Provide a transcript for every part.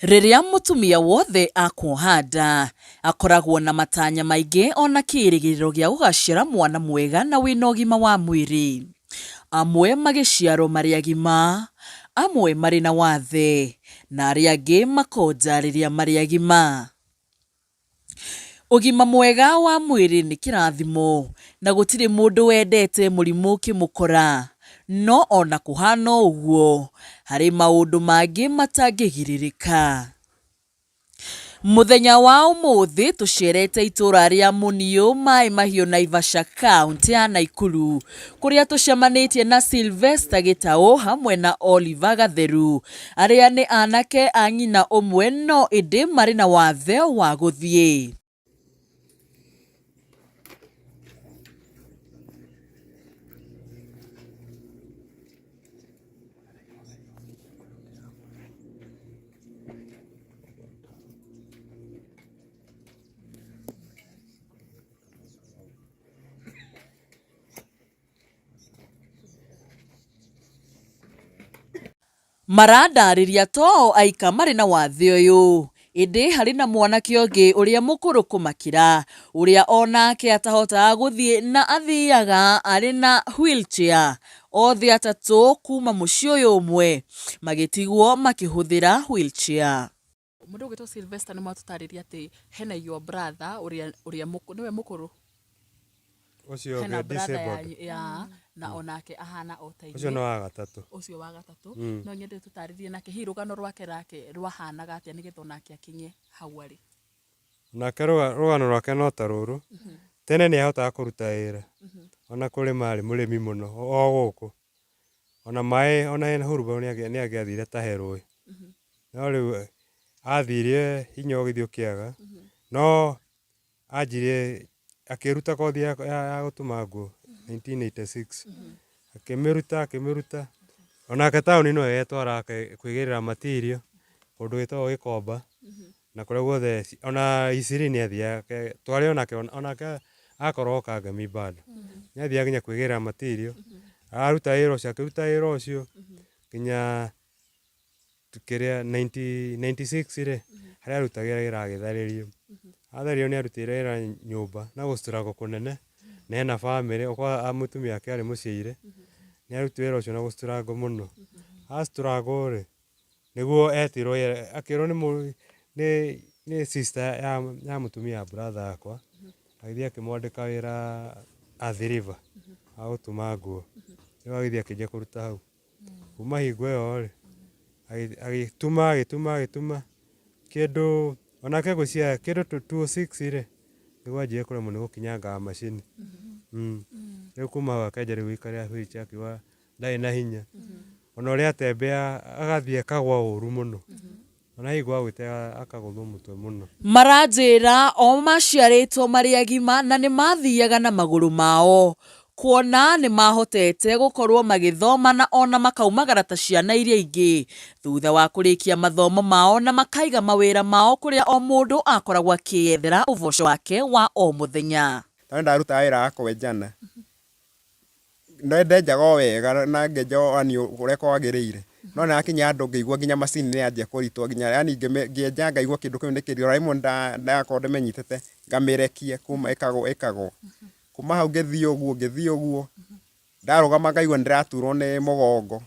Rĩrĩa mũtumia wothe akuoha nda, akoragwo na matanya maingĩ ona kĩĩrĩgĩrĩro gĩa gũgaciara mwana mwega na wĩna ũgima wa mwĩrĩ. Amwe magĩciarwo marĩ agima, amwe marĩ na wathe, na arĩa angĩ makonja rĩrĩa marĩ agima. Ũgima mwega wa mwĩrĩ nĩ kĩrathimo, na gũtirĩ mũndũ wendete mũrimũ ũkĩmũkora. No ona kũhana ũguo, harĩ maũndũ mangĩ matangĩgirĩrĩka. Mũthenya wa ũmũthĩ tũcerete itũra rĩa Muniu, Maĩ Mahiũ, Naivasha, kauntĩ ya Naikuru, kũrĩa tũcemanĩtie na Sylvester Gĩtaũ hamwe na Oliver Gatheru, Arĩa nĩ anake a nyina ũmwe no ĩndĩ marĩ na wathe wa gũthiĩ. Marandarĩria to o aika marĩ na wathe ũyũ, ĩndĩ harĩ na mwanake ũngĩ ũrĩa mũkũrũ kũmakĩra, ũrĩa o nake atahotaga gũthiĩ na athiaga arĩ na wheelchair. Othe atatũ kuma mũciĩ ũyũ ũmwe magĩtigwo makĩhũthĩra wheelchair. Mũndũ ũgwĩtwo Sylvester nĩ mwatũtarĩria atĩ hena your brother ũrĩa ũrĩa nĩwe mũkũrũ. Ũcio Hena ũngĩ brother disabled. yanyu ya na onake ahana o ta Ũcio inyuĩ. nĩ wa gatatũ. Ũcio wa gatatũ. No nyende tũtarĩrie nake hihi rũgano rwake rake rwahanaga atĩa nĩgetha onake akinye hau arĩ. Nake rũgano rwake no ta rũrũ, tene nĩ ahotaga kũruta wĩra, ona kũrĩma arĩ mũrĩmi mũno o gũkũ. Ona maĩ ona ena hurubaro nĩ angĩathire atahe rũĩ. No rĩu athire hinya ũgĩthiĩ ũkĩaga, no anjirie akĩruta kothi ya gũtuma nguo 1986, akĩmĩruta akĩmĩruta, onake taũni no etwaraga kwĩgĩrĩra material kũndũ gwĩtagwo Gĩkomba. Na kũrĩa guothe ona Eastleigh nĩ athiaga, twarĩ onake, onake akorwo o Kangemi bado. Nĩ athiaga nginya kwĩgĩrĩra material, aruta wĩra ũcio, akĩruta wĩra ũcio nginya kĩrĩa 96 rĩ, harĩa arutagĩra wĩra agĩtharĩrio. Atharĩrio nĩ arutĩire wĩra nyũmba na gũ struggle kũnene, na ena bamĩrĩ, okorwo mũtumia wake arĩ mũciaire, nĩ arutire wĩra ũcio na gũ struggle mũno. A struggle rĩ, Nĩguo etirwo akĩrwo nĩ nĩ nĩ sister ya ya mũtumia wa brother yakwa, agĩthiĩ akĩmwandĩka wĩra Athi River wa gũtuma nguo. Rĩu agĩthiĩ akĩanjia kũruta hau. Kuma hingo ĩyo rĩ, agĩtuma agĩtuma agĩtuma, kĩndũ onake ngwĩciria kĩndũ two six rĩ, nĩguo anjirie kũremwo nĩ gũkinyangaga macini. Rĩu kuma hau akĩanjia rĩu gũikarĩra wheelchair akiuga ndarĩ na hinya. Ona ũrĩa atembea agathiĩ akagwa ũru mũno. Ona aigua agwĩte akagũthwo mũtwe mũno. Maranjĩra o maciarĩtwo marĩ agima na nĩ mathiaga na magũrũ mao, kuona nĩ mahotete gũkorwo magĩthoma na ona makaumagara ta ciana iria ingĩ thutha wa kũrĩkia mathomo mao na makaiga mawĩra mao kũrĩa o mũndũ akoragwo akĩyethera ũboco wake wa o mũthenya. Tondũ ndarutaga wĩra wa kwenjana, Ndenjaga o wega na ngenja yani ũrĩa kwagĩrĩire, no nĩ hakinya handũ ngĩigua nginya macini nĩ yanjia kũritũha nginya yani ngĩenja ngaigua kĩndũ kĩu nĩ kĩritũ, rĩmwe ndakorwo ndĩmĩnyitĩte ngamĩrekia kuma ĩkagwa ĩkagwa. Kuma hau ngĩthiĩ ũguo ngĩthiĩ ũguo, ndarũgama ngaigua nĩ ndĩraturwo nĩ mũgongo,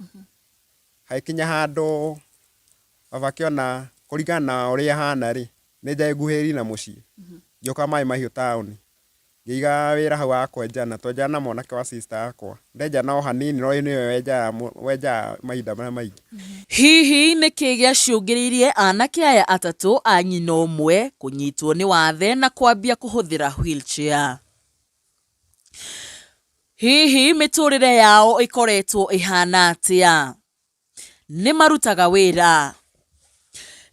hagĩkinya handũ baba akĩona kũringana na ũrĩa hana rĩ, nĩ njanjie nguhĩrĩrie na mũciĩ, ngĩũka Maĩ Mahiũ taũni. Ngĩiga wĩra hau wa kwenjana, twenjaga na mwanake wa sister yakwa. Ndenjana o hanini no nĩwe wenjaga wenjaga mahinda marĩa maingĩ. Hihi nĩ kĩĩ gĩacũngĩrĩirie anake aya atatũ a nyina ũmwe kũnyitwo nĩ wathe na kwambia kũhũthĩra wheelchair? Hihi mĩtũrĩre yao ĩkoretwo ĩhana atĩa? Nĩ marutaga wĩra.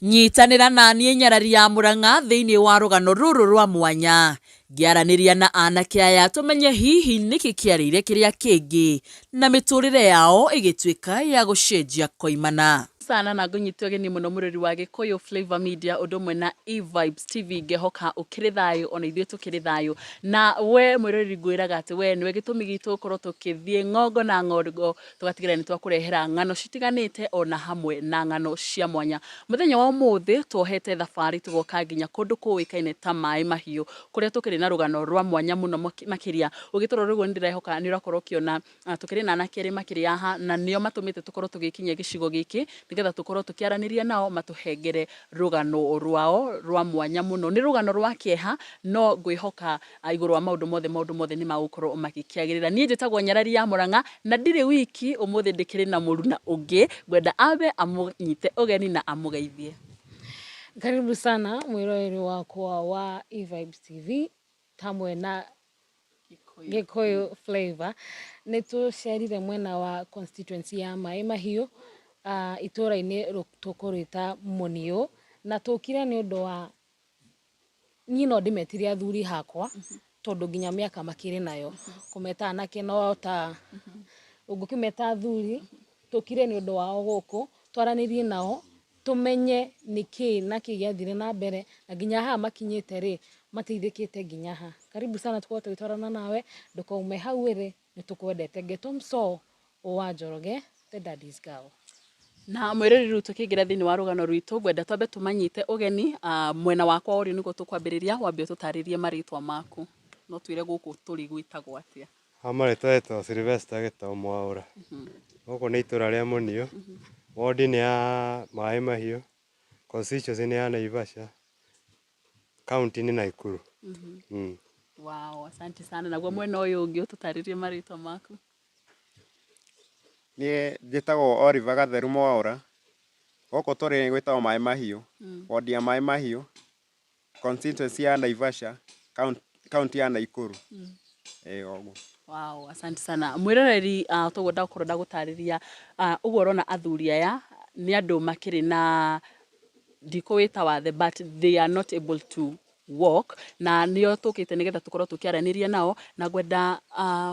Nyitanĩra na niĩ Nyarari ya Mũrang'a thĩinĩ wa rũgano rũrũ rwa mwanya, ngĩaranĩria na anake aya tũmenye hihi nĩkĩ kĩarĩire kĩrĩa kĩngĩ na mĩtũrĩre yao ĩgĩtuĩka ya gũcenjia koimana. Sana na ngũnyite ũgeni mũno mũrori wa Gĩkũyũ Flavor Media ũndũ ũmwe na E-Vibes TV. Ngehoka ũkĩrĩ thayũ ona ithuĩ tũkĩrĩ thayũ. Na we mwĩroreri ngwĩraga atĩ we nĩwe gĩtũmi gitũ gũkorwo tũkĩthiĩ ng'ongo na ng'ongo tũgatigĩrĩra nĩ twakũrehera ng'ano citiganĩte ona hamwe na ng'ano cia mwanya. Mũthenya wa ũmũthĩ tuohete thabarĩ tũgoka nginya kũndũ kũĩkaine ta Maĩ Mahiũ kũrĩa tũkĩrĩ na rũgano rwa mwanya mũno makĩria. Ũgĩtũrora ũguo nĩ ndĩrehoka nĩ ũrakorwo ũkĩona tũkĩrĩ na anake erĩ makĩrĩ haha na nĩo matũmĩte tũkorwo tũgĩkinyia gĩcigo gĩkĩ nĩgetha tũkorwo tũkĩaranĩria nao matũhengere rũgano rwao rwa mwanya mũno. Nĩ rũgano rwa kĩeha no ngwĩhoka igũrũ wa maũndũ mothe maũndũ mothe nĩ magũkorwo magĩkĩagĩrĩra. Niĩ njĩtagwo Nyarari ya Mũrang'a na ndirĩ wiki ũmũthĩ ndĩkĩrĩ na mũruna ũngĩ ngwenda ambe amũnyite ũgeni na amũgeithie. Karibu sana mwĩroreri wakwa wa E-Vibes TV hamwe na Gĩkũyũ Flavor. Nĩ tũcerire mwena wa constituency ya Maĩ Mahiũ, itũra-inĩ tũkũrĩta Mũniũ, na tũkire nĩ ũndũ wa niĩ no ndĩmetire athuri hakwa tondũ nginya mĩaka makĩrĩ nayo, kũmeta anake no ta ũngĩkĩmeta athuri. Tũkire nĩ ũndũ wao gũkũ twaranĩrie nao tũmenye nĩkĩ na kĩ gĩathire na mbere na nginya haha makinyĩte rĩ mateithĩkĩte nginya ha. Karibu sana tũkorwo tũgĩtwarana nawe, ndũkaume hau ĩrĩ, nĩ tũkwendete. Ngetwo Msoo wa Njoroge, the daddy's girl. Na mwĩroreri rĩu tũkĩingĩra thĩinĩ wa rũgano rwitũ ngwenda twambe tũmanyite ũgeni, mwena wakwa wa ũrĩo nĩguo tũkwambĩrĩria. Wambe ũtũtarĩrie marĩtwa maku no twĩre gũkũ tũrĩ gwĩtagwo atĩa. Ha marĩtwa etagwo Sylvester Gĩtaũ Mwaũra. Gũkũ nĩ itũra rĩa Mũniũ, ward nĩ ya Maĩ Mahiũ, constituency nĩ ya Naivasha, county nĩ Nakuru. Wow, asante sana. Naguo mwena ũyũ ũngĩ ũtũtarĩrie marĩtwa maku. Niĩ njĩtagwo Oliver Gatheru Mwaũra. Gũkũ tũrĩ gwĩtagwo Maĩ Mahiũ, ward ya Maĩ Mahiũ, constituency ya Naivasha, county ya Nakuru. Ĩĩ ũguo. Wow, asante sana. Mwĩroreri, toguo ndakorwo ndagũtarĩria, ũguo ũrona athuri aya nĩ andũ makĩrĩ na ndikũwĩta wathe but they are not able to walk na nĩo tũkĩte nĩgetha tũkorwo tũkĩaranĩria nao na ngwenda,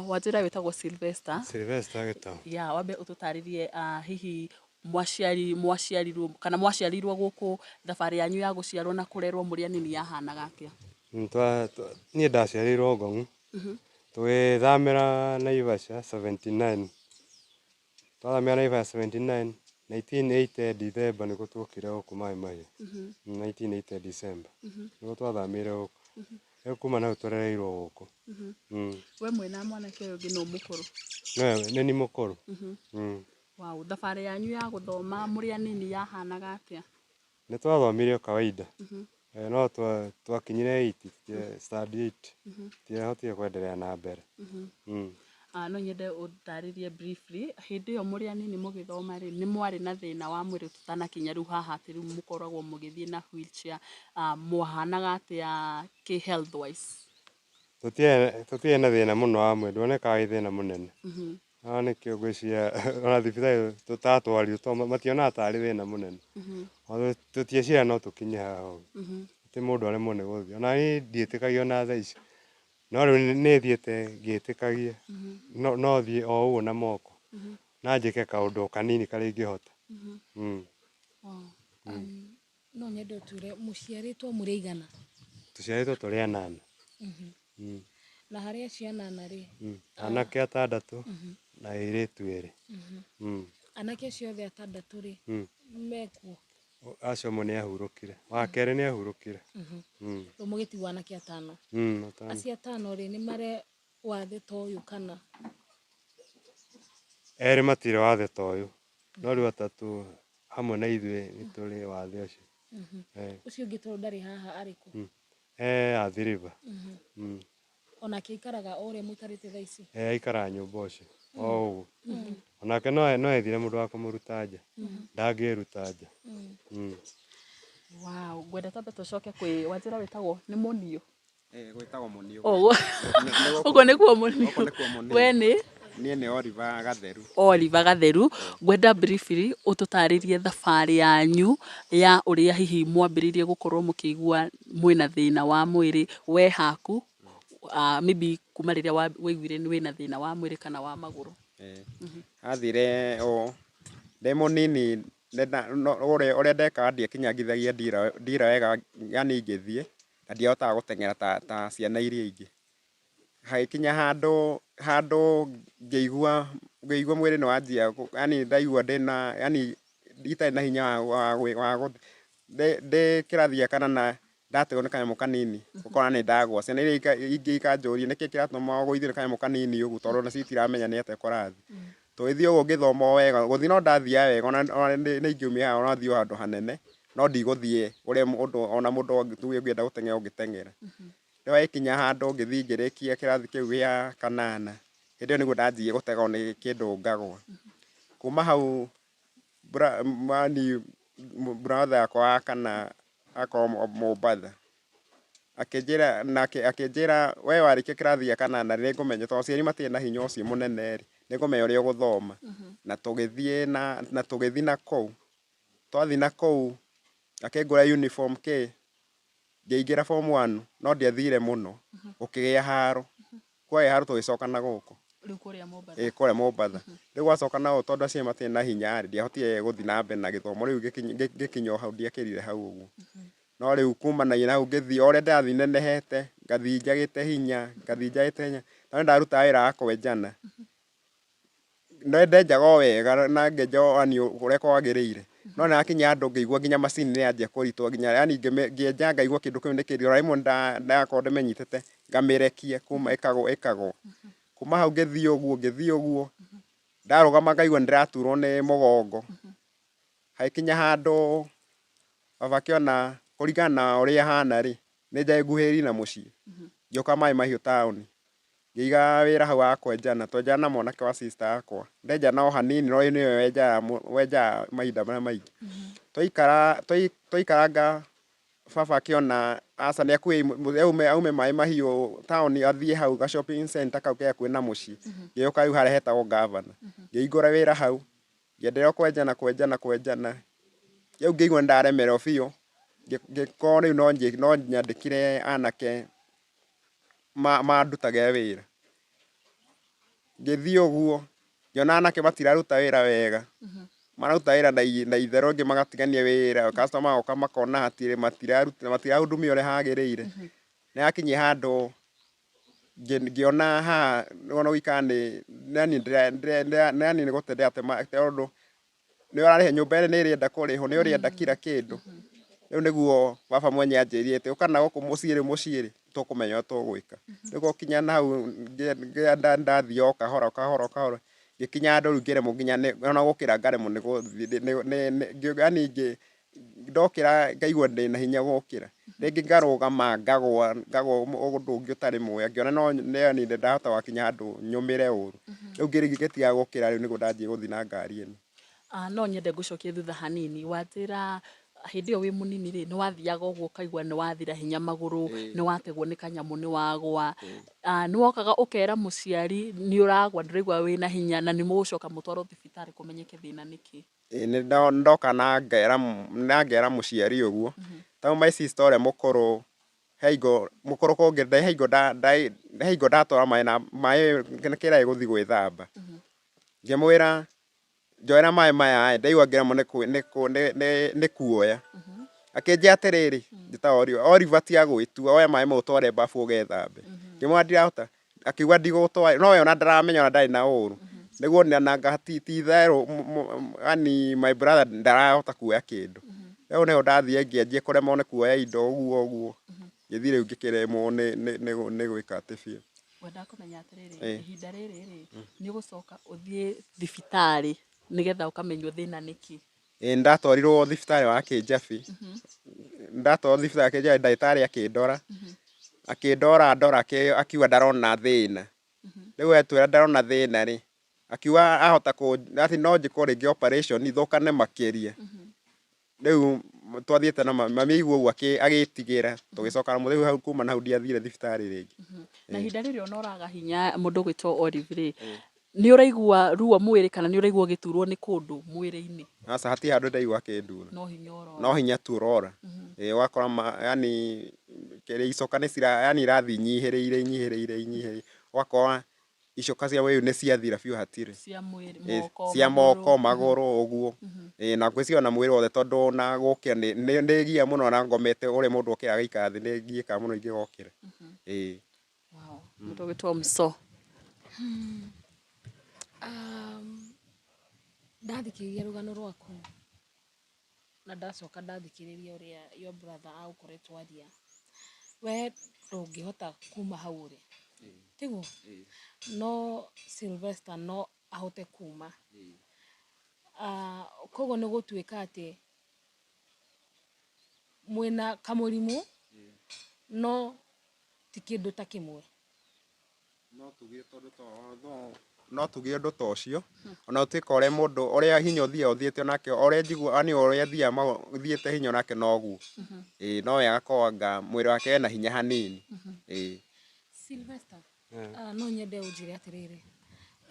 wanjĩra wĩtagwo Sylvester. Sylvester Gĩtaũ. Yeah, wambe ũtũtarĩrie, hihi mwaciari mwaciarirwo kana mwaciarirwo gũkũ, thabarĩ yanyu ya gũciarwo na kũrerwo mũrĩ anini yahanaga atĩa? Niĩ ndaciarĩirwo Ngong'u, tũgĩthamĩra Naivasha 79. Twathamĩra Naivasha 79, 1980 December nĩguo tuokire gũkũ Maĩ Mahiũ. 1980 December nĩguo twathamĩire gũkũ. Rĩu kuma na hau tũrereirwo gũkũ. We mwĩna mwanake ũyũ ũngĩ nũ mũkũrũ? Nĩ niĩ mũkũrũ. Wow, thabarĩ yanyu ya gũthoma mũrĩ anini yahanaga atĩa? Nĩ twathomire o kawaida. No twakinyire 8, standard 8, tutiahotire kuendelea na mbere. No nyende ũndarĩrie briefly hĩndĩ ĩyo mũrĩ anini mũgĩthoma rĩ, nĩ mwarĩ na thĩna wa mwĩrĩ tũtanakinya rĩu haha atĩ rĩu mũkoragwo mũgĩthiĩ na wheelchair, mwahanaga atĩa kĩ health wise? Tũtiarĩ na thĩna mũno wa mwĩrĩ, ndwonekaga wĩ thĩna mũnene. No nĩkĩo ngwĩciria ona thibitarĩ tũtatwarirwo tondũ mationaga tarĩ thĩna mũnene. Ona tũtieciragia no tũkinye haha ũguo. Atĩ mũndũ aremwo nĩ gũthiĩ. Ona niĩ ndiĩtĩkagia ona thaa ici. No rĩu nĩ thiĩte ngĩĩtĩkagia no thiĩ o ũguo na moko. Na njĩke kaũndũ o kanini karĩa ingĩhota. No nyende ũtwĩre mũciarĩtwo mũrĩ aigana? Tũciarĩtwo tũrĩ anana. Na harĩ acio anana rĩ? Anake atandatũ na airĩtu erĩ. Anake acio othe atandatũ rĩ, mekuo? Acio ũmwe nĩ ahurũkire. Wa kerĩ nĩ ahurũkire. Rĩu mũgĩtigwo anake atano. Atano. Acio atano rĩ, nĩ marĩ wathe ta ũyũ kana? Erĩ matirĩ wathe ta ũyũ. No rĩu atatũ hamwe na ithuĩ nĩ tũrĩ wathe ũcio. Ũcio ũngĩ tondũ ndarĩ haha arĩ kũ? Athi River. Onake aikaraga o ũrĩa mũikarĩte thaa ici? Aikaraga nyũmba ũcio o ũguo. Onake no ethire mũndũ wa kũmũruta nja. Ndangĩĩruta nja. Wow, ngwenda twambe tũcoke kwĩ wanjĩra wĩtagwo nĩ Mũniũ. Gwĩtagwo Mũniũ. Ũguo nĩkuo Mũniũ. Gũkũ nĩkuo Mũniũ. We nĩ? Niĩ nĩ Oliver Gatheru. Oliver Gatheru, ngwenda briefly ũtũtarĩrie thabarĩ yanyu ya ũrĩa hihi mwambĩrĩirie gũkorwo mũkĩigua mwĩna thĩna wa mwĩrĩ we haku, maybe kuma rĩrĩa waiguire wĩna thĩna wa mwĩrĩ kana wa magũrũ. Athire ũũ, ndĩ mũnini. Ũrĩa ndekaga ndiakinyangithagia ndira wega, yani ngĩthiĩ na ndiahotaga gũteng'era ta ciana iria ingĩ. Hagĩkinya handũ ngĩigua mwĩrĩ nĩ wanjia, yani ndaigua ndĩna, yani itarĩ na hinya wa ndĩ kĩrathi gĩa kanana ndategwo nĩ kanyamũ kanini ũkona nĩ ndagwa. Ciana iria ingĩ ikanjũria nĩkĩ kĩratũma ũgũithio nĩ kanyamũ kanini ũguo tondũ onacio itiramenya nĩ atĩa kũrathiĩ. Tũgĩthiĩ ũguo ngĩthoma o wega, gũthiĩ no ndathiaga wega ona nĩ ingĩumire haha ona thiĩ o handũ hanene, no ndigũthiĩ ũrĩa mũndũ ona mũndũ tuge ũngĩenda gũteng'era ũngĩteng'era. Rĩu hagĩkinya handũ ngĩthiĩ ngĩrĩkia kĩrathi kĩu gĩa kanana, hĩndĩ ĩyo nĩguo ndanjirie gũtegwo nĩ kĩndũ ngagwa. Kuma hau brother yakwa wa kana akorwo Mombatha, akĩnjĩra nake akĩnjĩra we warĩkia kĩrathi gĩa kanana nĩ ngũmenya tondũ aciari matirĩ na hinya ũcio mũnene rĩ, nĩ ngũmenya ũrĩa ũgũthoma. Na tũgĩthiĩ na na tũgĩthiĩ na kũu, twathiĩ na kũu akĩngũrĩra uniform kĩ, ngĩingĩra form one no ndiathire mũno, gũkĩgĩa haro. Kwagĩa haro tũgĩcoka na gũkũ. Rĩu kũrĩa Mombatha? Ĩĩ kũrĩa Mombatha. Rĩu gwacoka na ũũ tondũ aciari matirĩ na hinya rĩ, ndiahotire gũthiĩ na mbere na gĩthomo rĩu ngĩkinya o hau ndiakĩrire hau ũguo. No rĩu kumanagia na hau ngĩthiĩ o ũrĩa ndĩrathiĩ nenehete, ngathiĩ njagĩte hinya, ngathiĩ njagĩte hinya, no nĩ ndarutaga wĩra wa kwenjana. Nĩ ndenjaga o wega na ngenja yani ũrĩa kwagĩrĩire, no nĩ hakinya handũ ngĩigua nginya macini nĩ yanjia kũritũha nginya yani ngĩenja ngaigua kĩndũ kĩu nĩ kĩritũ, ona rĩmwe ndakorwo ndĩmĩnyitĩte ngamĩrekia kuma ĩkagwa ĩkagwa. Kuma hau ngĩthiĩ ũguo ngĩthiĩ ũguo, ndarũgama ngaigua nĩ ndĩraturwo nĩ mũgongo. Hagĩkinya handũ baba akĩona kũringana na ũrĩa hana rĩ, nĩ njage nguhĩrĩrie na mũciĩ, ngĩũka Maĩ Mahiũ taũni. Ngĩiga wĩra hau wa kwenjana, twenjaga na mwanake wa sister yakwa. Ndenjana o hanini no nĩwe wenjaga mahinda marĩa maingĩ. Twaikara twaikaranga baba akĩona aca nĩ aume Maĩ Mahiũ taũni athiĩ hau ga shopping center kau ke hakuhĩ na mũciĩ. Ngĩũka rĩu harĩa hetagwo Ngavana. Ngĩhingũra wĩra hau, ngĩenderea kwenjana kwenjana kwenjana. Rĩu ngĩigua nĩ ndaremererwo biũ, ngĩkorwo rĩu no nyandĩkire anake mandutage wĩra. Ngĩthiĩ ũguo, ngĩona anake matiraruta wĩra wega, mararuta wĩra na itherũ angĩ magatigania wĩra, customer moka makona hatirĩ matirahudumia ũrĩa hagĩrĩire. Nĩ hakinyire handũ ngĩona haha ona gũikara nĩ yani nĩ gũte ndĩratema tondũ nĩ ũrarĩha nyũmba ĩrĩa nĩ ĩrenda kũrĩhwo, nĩ ũrenda kila kĩndũ. Rĩu nĩguo baba mwenye anjĩrire atĩ ũka na gũkũ mũciĩ rĩ, mũciĩ rĩ, tũkũmenya ũrĩa tũgwĩka. Rĩu gũkinya na hau ndathiĩ o kahora o kahora o kahora, ngĩkinya handũ rĩu ngĩremwo nginya ona gũkĩra ngaremwo nĩ gũthiĩ, yani ndokĩra ngaigua ndĩna hinya gũkĩra. Rĩngĩ ngarũgama ngagwa ngagwa ũndũ ũngĩ ũtarĩ mwega, ngĩona no yani ndahota gwakinya handũ nyũmĩre ũru. Rĩu ngĩtiga gũkĩra rĩu nĩguo ndanjia gũthiĩ na ngari ĩno. No nyende ngũcokie thutha hanini, wanjĩra hĩndĩ ĩyo wĩ mũnini rĩ, nĩ wathiaga ũguo ũkaigua nĩ wathira hinya magũrũ, nĩ wategwo nĩ kanyamũ nĩ wagwa. Nĩ wokaga ũkera mũciari nĩ ũragwa ndũraigua wĩna hinya na nĩ mũgũcoka mũtwarwo thibitarĩ kũmenyeke thĩna nĩkĩ? Ĩĩ nĩ ndoka na ngera mũciari ũguo, ta rĩu my sister ũrĩa mũkũrũ he hingo mũkũrũ kũngĩra he hingo ndatwara maĩ na maĩ kĩrĩa gũthiĩ gwĩthamba. Ngĩmwĩra njoera maĩ maya ĩ, ndaigua ngĩremwo nĩ kuoya. Akĩnjĩra atĩrĩrĩ, njĩtagwo Oliver, Oliver tiga gwĩtua, oya maĩ mau ũtware bafu ũgethambe. Ngĩmwĩra ndirahota, akiuga ndigũgũtwarĩra, no we ona ndaramenya ona ndarĩ na ũru. Nĩguo nanga ti itherũ yani my brother ndarahota kuoya kĩndũ. Rĩu nĩho ndathire ngĩanjia kũremwo nĩ kuoya indo ũguo ũguo, ngĩthiĩ rĩu ngĩkĩremwo nĩ gwĩka atĩ biũ. Ngwendaga kũmenya atĩrĩrĩ, ihinda rĩrĩ rĩ, nĩ ũgũcoka ũthiĩ thibitarĩ nĩgetha ũkamenywo thĩna nĩkĩ? Ĩĩ nĩ ndatwarirwo thibitarĩ wa Kĩnjabi, ndatwarwo thibitarĩ wa Kĩnjabi ndagĩtarĩ akĩndora, akĩndora ndora akiuga ndarona thĩna. Rĩu atwĩra ndarona thĩna rĩ, akiuga ahota atĩ no njĩkwo rĩngĩ operation thũkane makĩria. Rĩu twathiĩte na mami, mami aigua ũguo agĩtigĩra, tũgĩcoka na rĩu hau kuma na hau ndiathire thibitarĩ rĩngĩ. Na ihinda rĩrĩ ona ũraga hinya mũndũ ũgwĩtwo Olive rĩ, nĩ ũraigua ruo mwĩrĩ kana nĩ ũraigua ũgĩturwo nĩ kũndũ mwĩrĩ-inĩ? Aca hatirĩ handũ ndaigua hakĩndura. No hinya ũrora. No hinya tu ũrora. Ĩĩ ũgakora yani kĩrĩa icoka nĩ cira yani irathiĩ inyihĩrĩire inyihĩrĩire inyihĩrĩire, ũgakora Icoka cia wĩu nĩ ciathira biũ hatirĩ. Cia mwĩrĩ, Ĩ, moko, cia magũrũ. Moko magũrũ ũguo. Ĩ, na ngwĩciria ona mwĩrĩ wothe, tondũ ona gũkĩra nĩ gia mũno na ngomete, ũrĩa mũndũ okĩra agaikara thĩ, nĩ ngiĩkaga mũno ingĩgokĩra. Ĩ. Wow. Mũndũ ũgĩtwo Mso. Ndathikĩrĩria rũgano rwaku na ndacoka ndathikĩrĩria ũrĩa your brother agũkoretwo aria, we ndũngĩhota kuma hau ũrĩ, tiguo? No Sylvester no ahote kuma. Koguo nĩ gũtuĩka atĩ mwĩna kamũrimũ no ti kĩndũ ta kĩmwe. No tuge ũndũ ta ũcio, ona ũtuĩka ũrĩa mũndũ ũrĩa hinya ũthiaga ũthiĩte onake, ũrĩa njigua, yani ũrĩa thiaga ũthiĩte hinya onake noguo. Ĩĩ, no we agakorwo anga mwĩrĩ wake wĩna hinya hanini. Ĩĩ. Sylvester, no nyende ũnjĩre atĩrĩrĩ,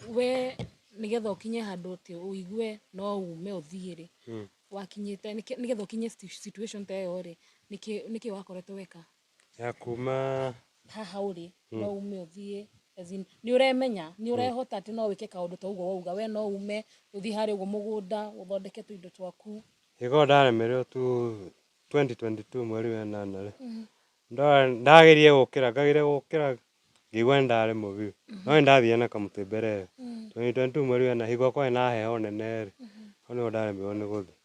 we nĩgetha ũkinye handũ atĩ ũigue no ume ũthiĩ rĩ, wakinyĩte nĩgetha ũkinye situation ta ĩyo rĩ, nĩkĩ wakoretwo weka? Ya kuma Haha ũrĩ no ume ũthiĩ, as in, nĩ ũremenya nĩ ũrehota atĩ no wĩke kaũndũ ta ũguo wauga, we no ume ũthiĩ harĩa ũguo mũgũnda ũthondeke tũindo twaku? Ĩgo ndaremerwo tu 2022 mweri wa ĩnana rĩ, ndageria gũkĩra, ngageria gũkĩra, ngĩigua nĩ ndaremwo biũ, no nĩ ndathire na kamũtĩ mbere ĩyo. 2022 mweri wa ĩnana, hingo kwarĩ na heho nene rĩ, hau nĩho ndaremirwo nĩ gũthiĩ.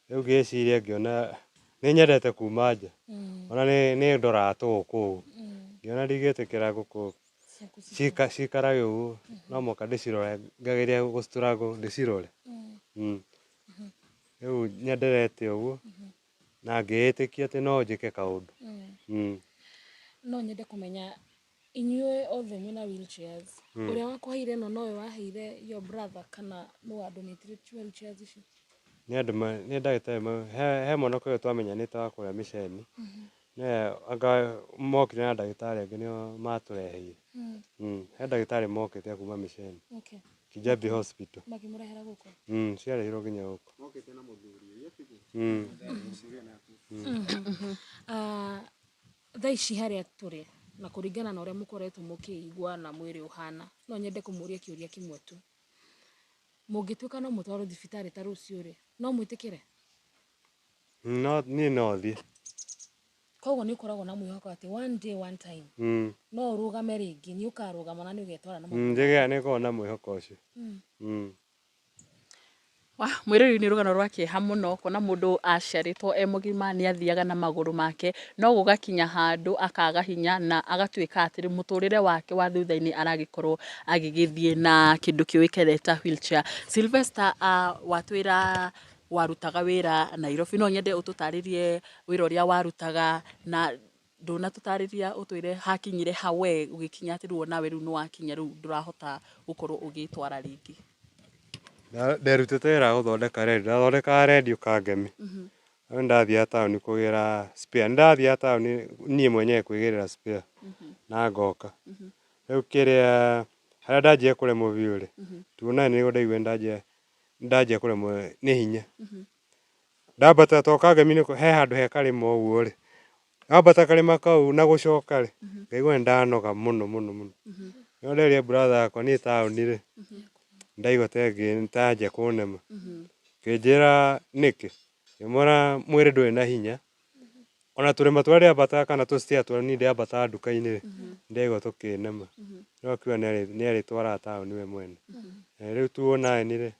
Rĩu ngĩciria, ngĩona nĩ nyendete kuma nja, ona nĩ ndoraga tũgũkũ ũguo, ngĩona ndingĩtĩkĩra ngũkũ cikarage ũguo, no mũhaka ndĩcirore, ngageria gũ struggle ndĩcirore. Rĩu nyenderete ũguo na ngĩĩtĩkia atĩ no njĩke kaũndũ. No nyende kũmenya, inyuĩ othe mwĩna wheelchairs, ũrĩa wakũheire ĩno nowe waheire your brother, kana nũ wadonatire wheelchairs ici? Nĩ andũ nĩ ndagĩtarĩ, he mwanake ũyũ twamenyanĩte wa kũrĩa mĩceni, nĩwe anga mokire na ndagĩtarĩ angĩ, nĩo matũreheire. He ndagĩtarĩ mokĩte a kuma mĩceni, Kijabi Hospital. Makĩmũrehera gũkũ? Ciarehirwo nginya gũkũ. Mokĩte na mũthuri. Thaa ici harĩa tũrĩ na kũringana na ũrĩa mũkoretwo mũkĩigua na mwĩrĩ ũhana, no nyende kũmũria kĩũria kĩmwe tu. Mũngĩtuĩka no mũtwarwo thibitarĩ ta rũciũ rĩ, no mwĩtĩkĩre? No niĩ no thiĩ. Koguo nĩ ũkoragwo na mwĩhoko atĩ one day, one time, no ũrũgame rĩngĩ, nĩ ũkarũgama na nĩ ũgetwara na magũrũ? Njĩgĩa nĩ ngoragwo na mwĩhoko ũcio. Wa mwĩrori, nĩ rũgano rwa kĩeha mũno kuona mũndũ aciarĩtwo e mũgima, nĩ athiaga na magũrũ make, no gũgakinya handũ akaga hinya na agatuĩka atĩ rĩu mũtũrĩre wake wa thutha-inĩ aragĩkorwo agĩgĩthiĩ na kĩndũ kĩũĩkaine ta wheelchair. Sylvester, watwĩra warutaga wĩra Nairobi, no nyende ũtũtarĩrie wĩra ũrĩa warutaga, na ndũnatũtarĩria, ũtwĩre hakinyire ha we ũgĩkinya atĩ rĩu onawe rĩu nĩ wakinya rĩu ndũrahota gũkorwo ũgĩtwara rĩngĩ. Nderutĩte wĩra wa gũthondeka rendio, ndathondekaga rendio Kangemi. Rĩu ndathiaga taũni kũgĩra spare, nĩndathiaga taũni niĩ mwenyewe kwĩgĩrĩra spare na ngoka. Rĩu kĩrĩa harĩa ndanjia kũremwo biũ rĩ, tuona nĩguo ndaigua ndanjia kũremwo nĩ hinya. Ndambata to Kangemi he handũ he karĩma ũguo rĩ, wambata karĩma kau na gũcoka rĩ, ngaigua nĩ ndanoga mũno mũno mũno. No nderia brother yakwa, niĩ taũni rĩ, ndaigua ta yanjia kũnema. Akĩnjĩra nĩkĩ, ngĩmwĩra mwĩrĩ ndũrĩ na hinya, ona tũrĩma tũrĩa ndĩambataga kana tũ stair tũrĩa niĩ ndĩambataga nduka-inĩ rĩ, ndaigua tũkĩnema. Rĩu akiuga nĩ arĩtwaraga taũni we mwene. Rĩu 2009 rĩ,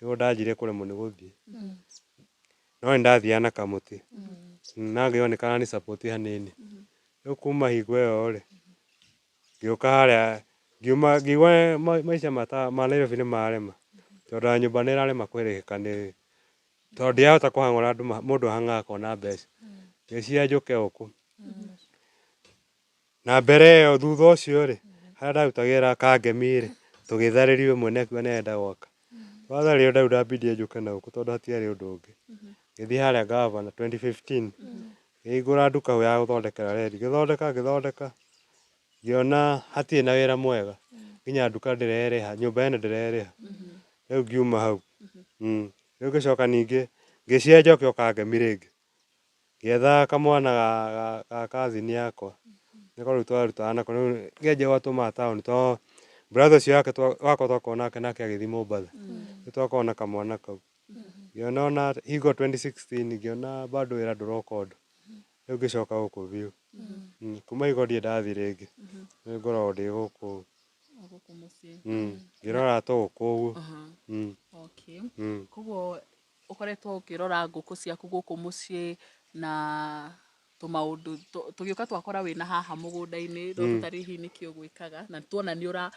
nĩguo ndanjirie kũremwo nĩ gũthiĩ. No nĩ ndathiaga na kamũtĩ na ngĩona nĩ karani support hanini. Rĩu kuma hingo ĩyo rĩ, ngĩũka harĩa ngiuma, ngĩigua maica ma Nairobi nĩ marema, tondũ ona nyũmba nĩ ĩrarema kũrĩhĩka, nĩ tondũ ndirahota kũhang'a ũrĩa mũndũ ahang'aga akona mbeca. Ngĩciria njũke gũkũ. Na mbere ĩyo, thutha ũcio rĩ, harĩa ndarutagĩra Kangemi rĩ, tũgĩtharĩrio, mwene akiuga nĩ arenda gwaka. Twatharĩrio, rĩu ndambindire njũke na gũkũ tondũ hatiarĩ ũndũ ũngĩ. Ngĩthiĩ harĩa Gavana 2015, ngĩhingũra nduka hau ya gũthondekera redio, ngĩthondeka ngĩthondeka, ngĩona hatirĩ na wĩra mwega, nginya nduka ndĩrerĩha, nyũmba ĩno ndĩrerĩha. Rĩu ngiuma hau. Rĩu ngĩcoka ningĩ ngĩciria njoke o Kangemi rĩngĩ. Ngĩetha kamwana ga cousin yakwa, nĩko rĩu twarutaga nako, rĩu ngĩanjia gũgatũmaga taũni, tondũ Brother ũcio wake wakwa twakoragwo nake nake agĩthiĩ Mombatha. Rĩu twakoragwo na kamwana kau. Ngĩona ona hingo 2016 ngĩona bado wĩra ndũroka ũndũ. Rĩu ngĩcoka gũkũ biũ. Kuma hingo ndirĩ ndathiĩ rĩngĩ. Rĩu ngoragwo ndĩ gũkũ. O gũkũ mũciĩ. Ngĩrora tũgũkũ ũguo. Okay. Koguo ũkoretwo ũkĩrora ngũkũ ciaku gũkũ mũciĩ na tũmaũndũ tũgĩũka twakora wĩna haha mũgũnda-inĩ no tũtarĩ hihi nĩkĩ ũgwĩkaga na tuona nĩ ũra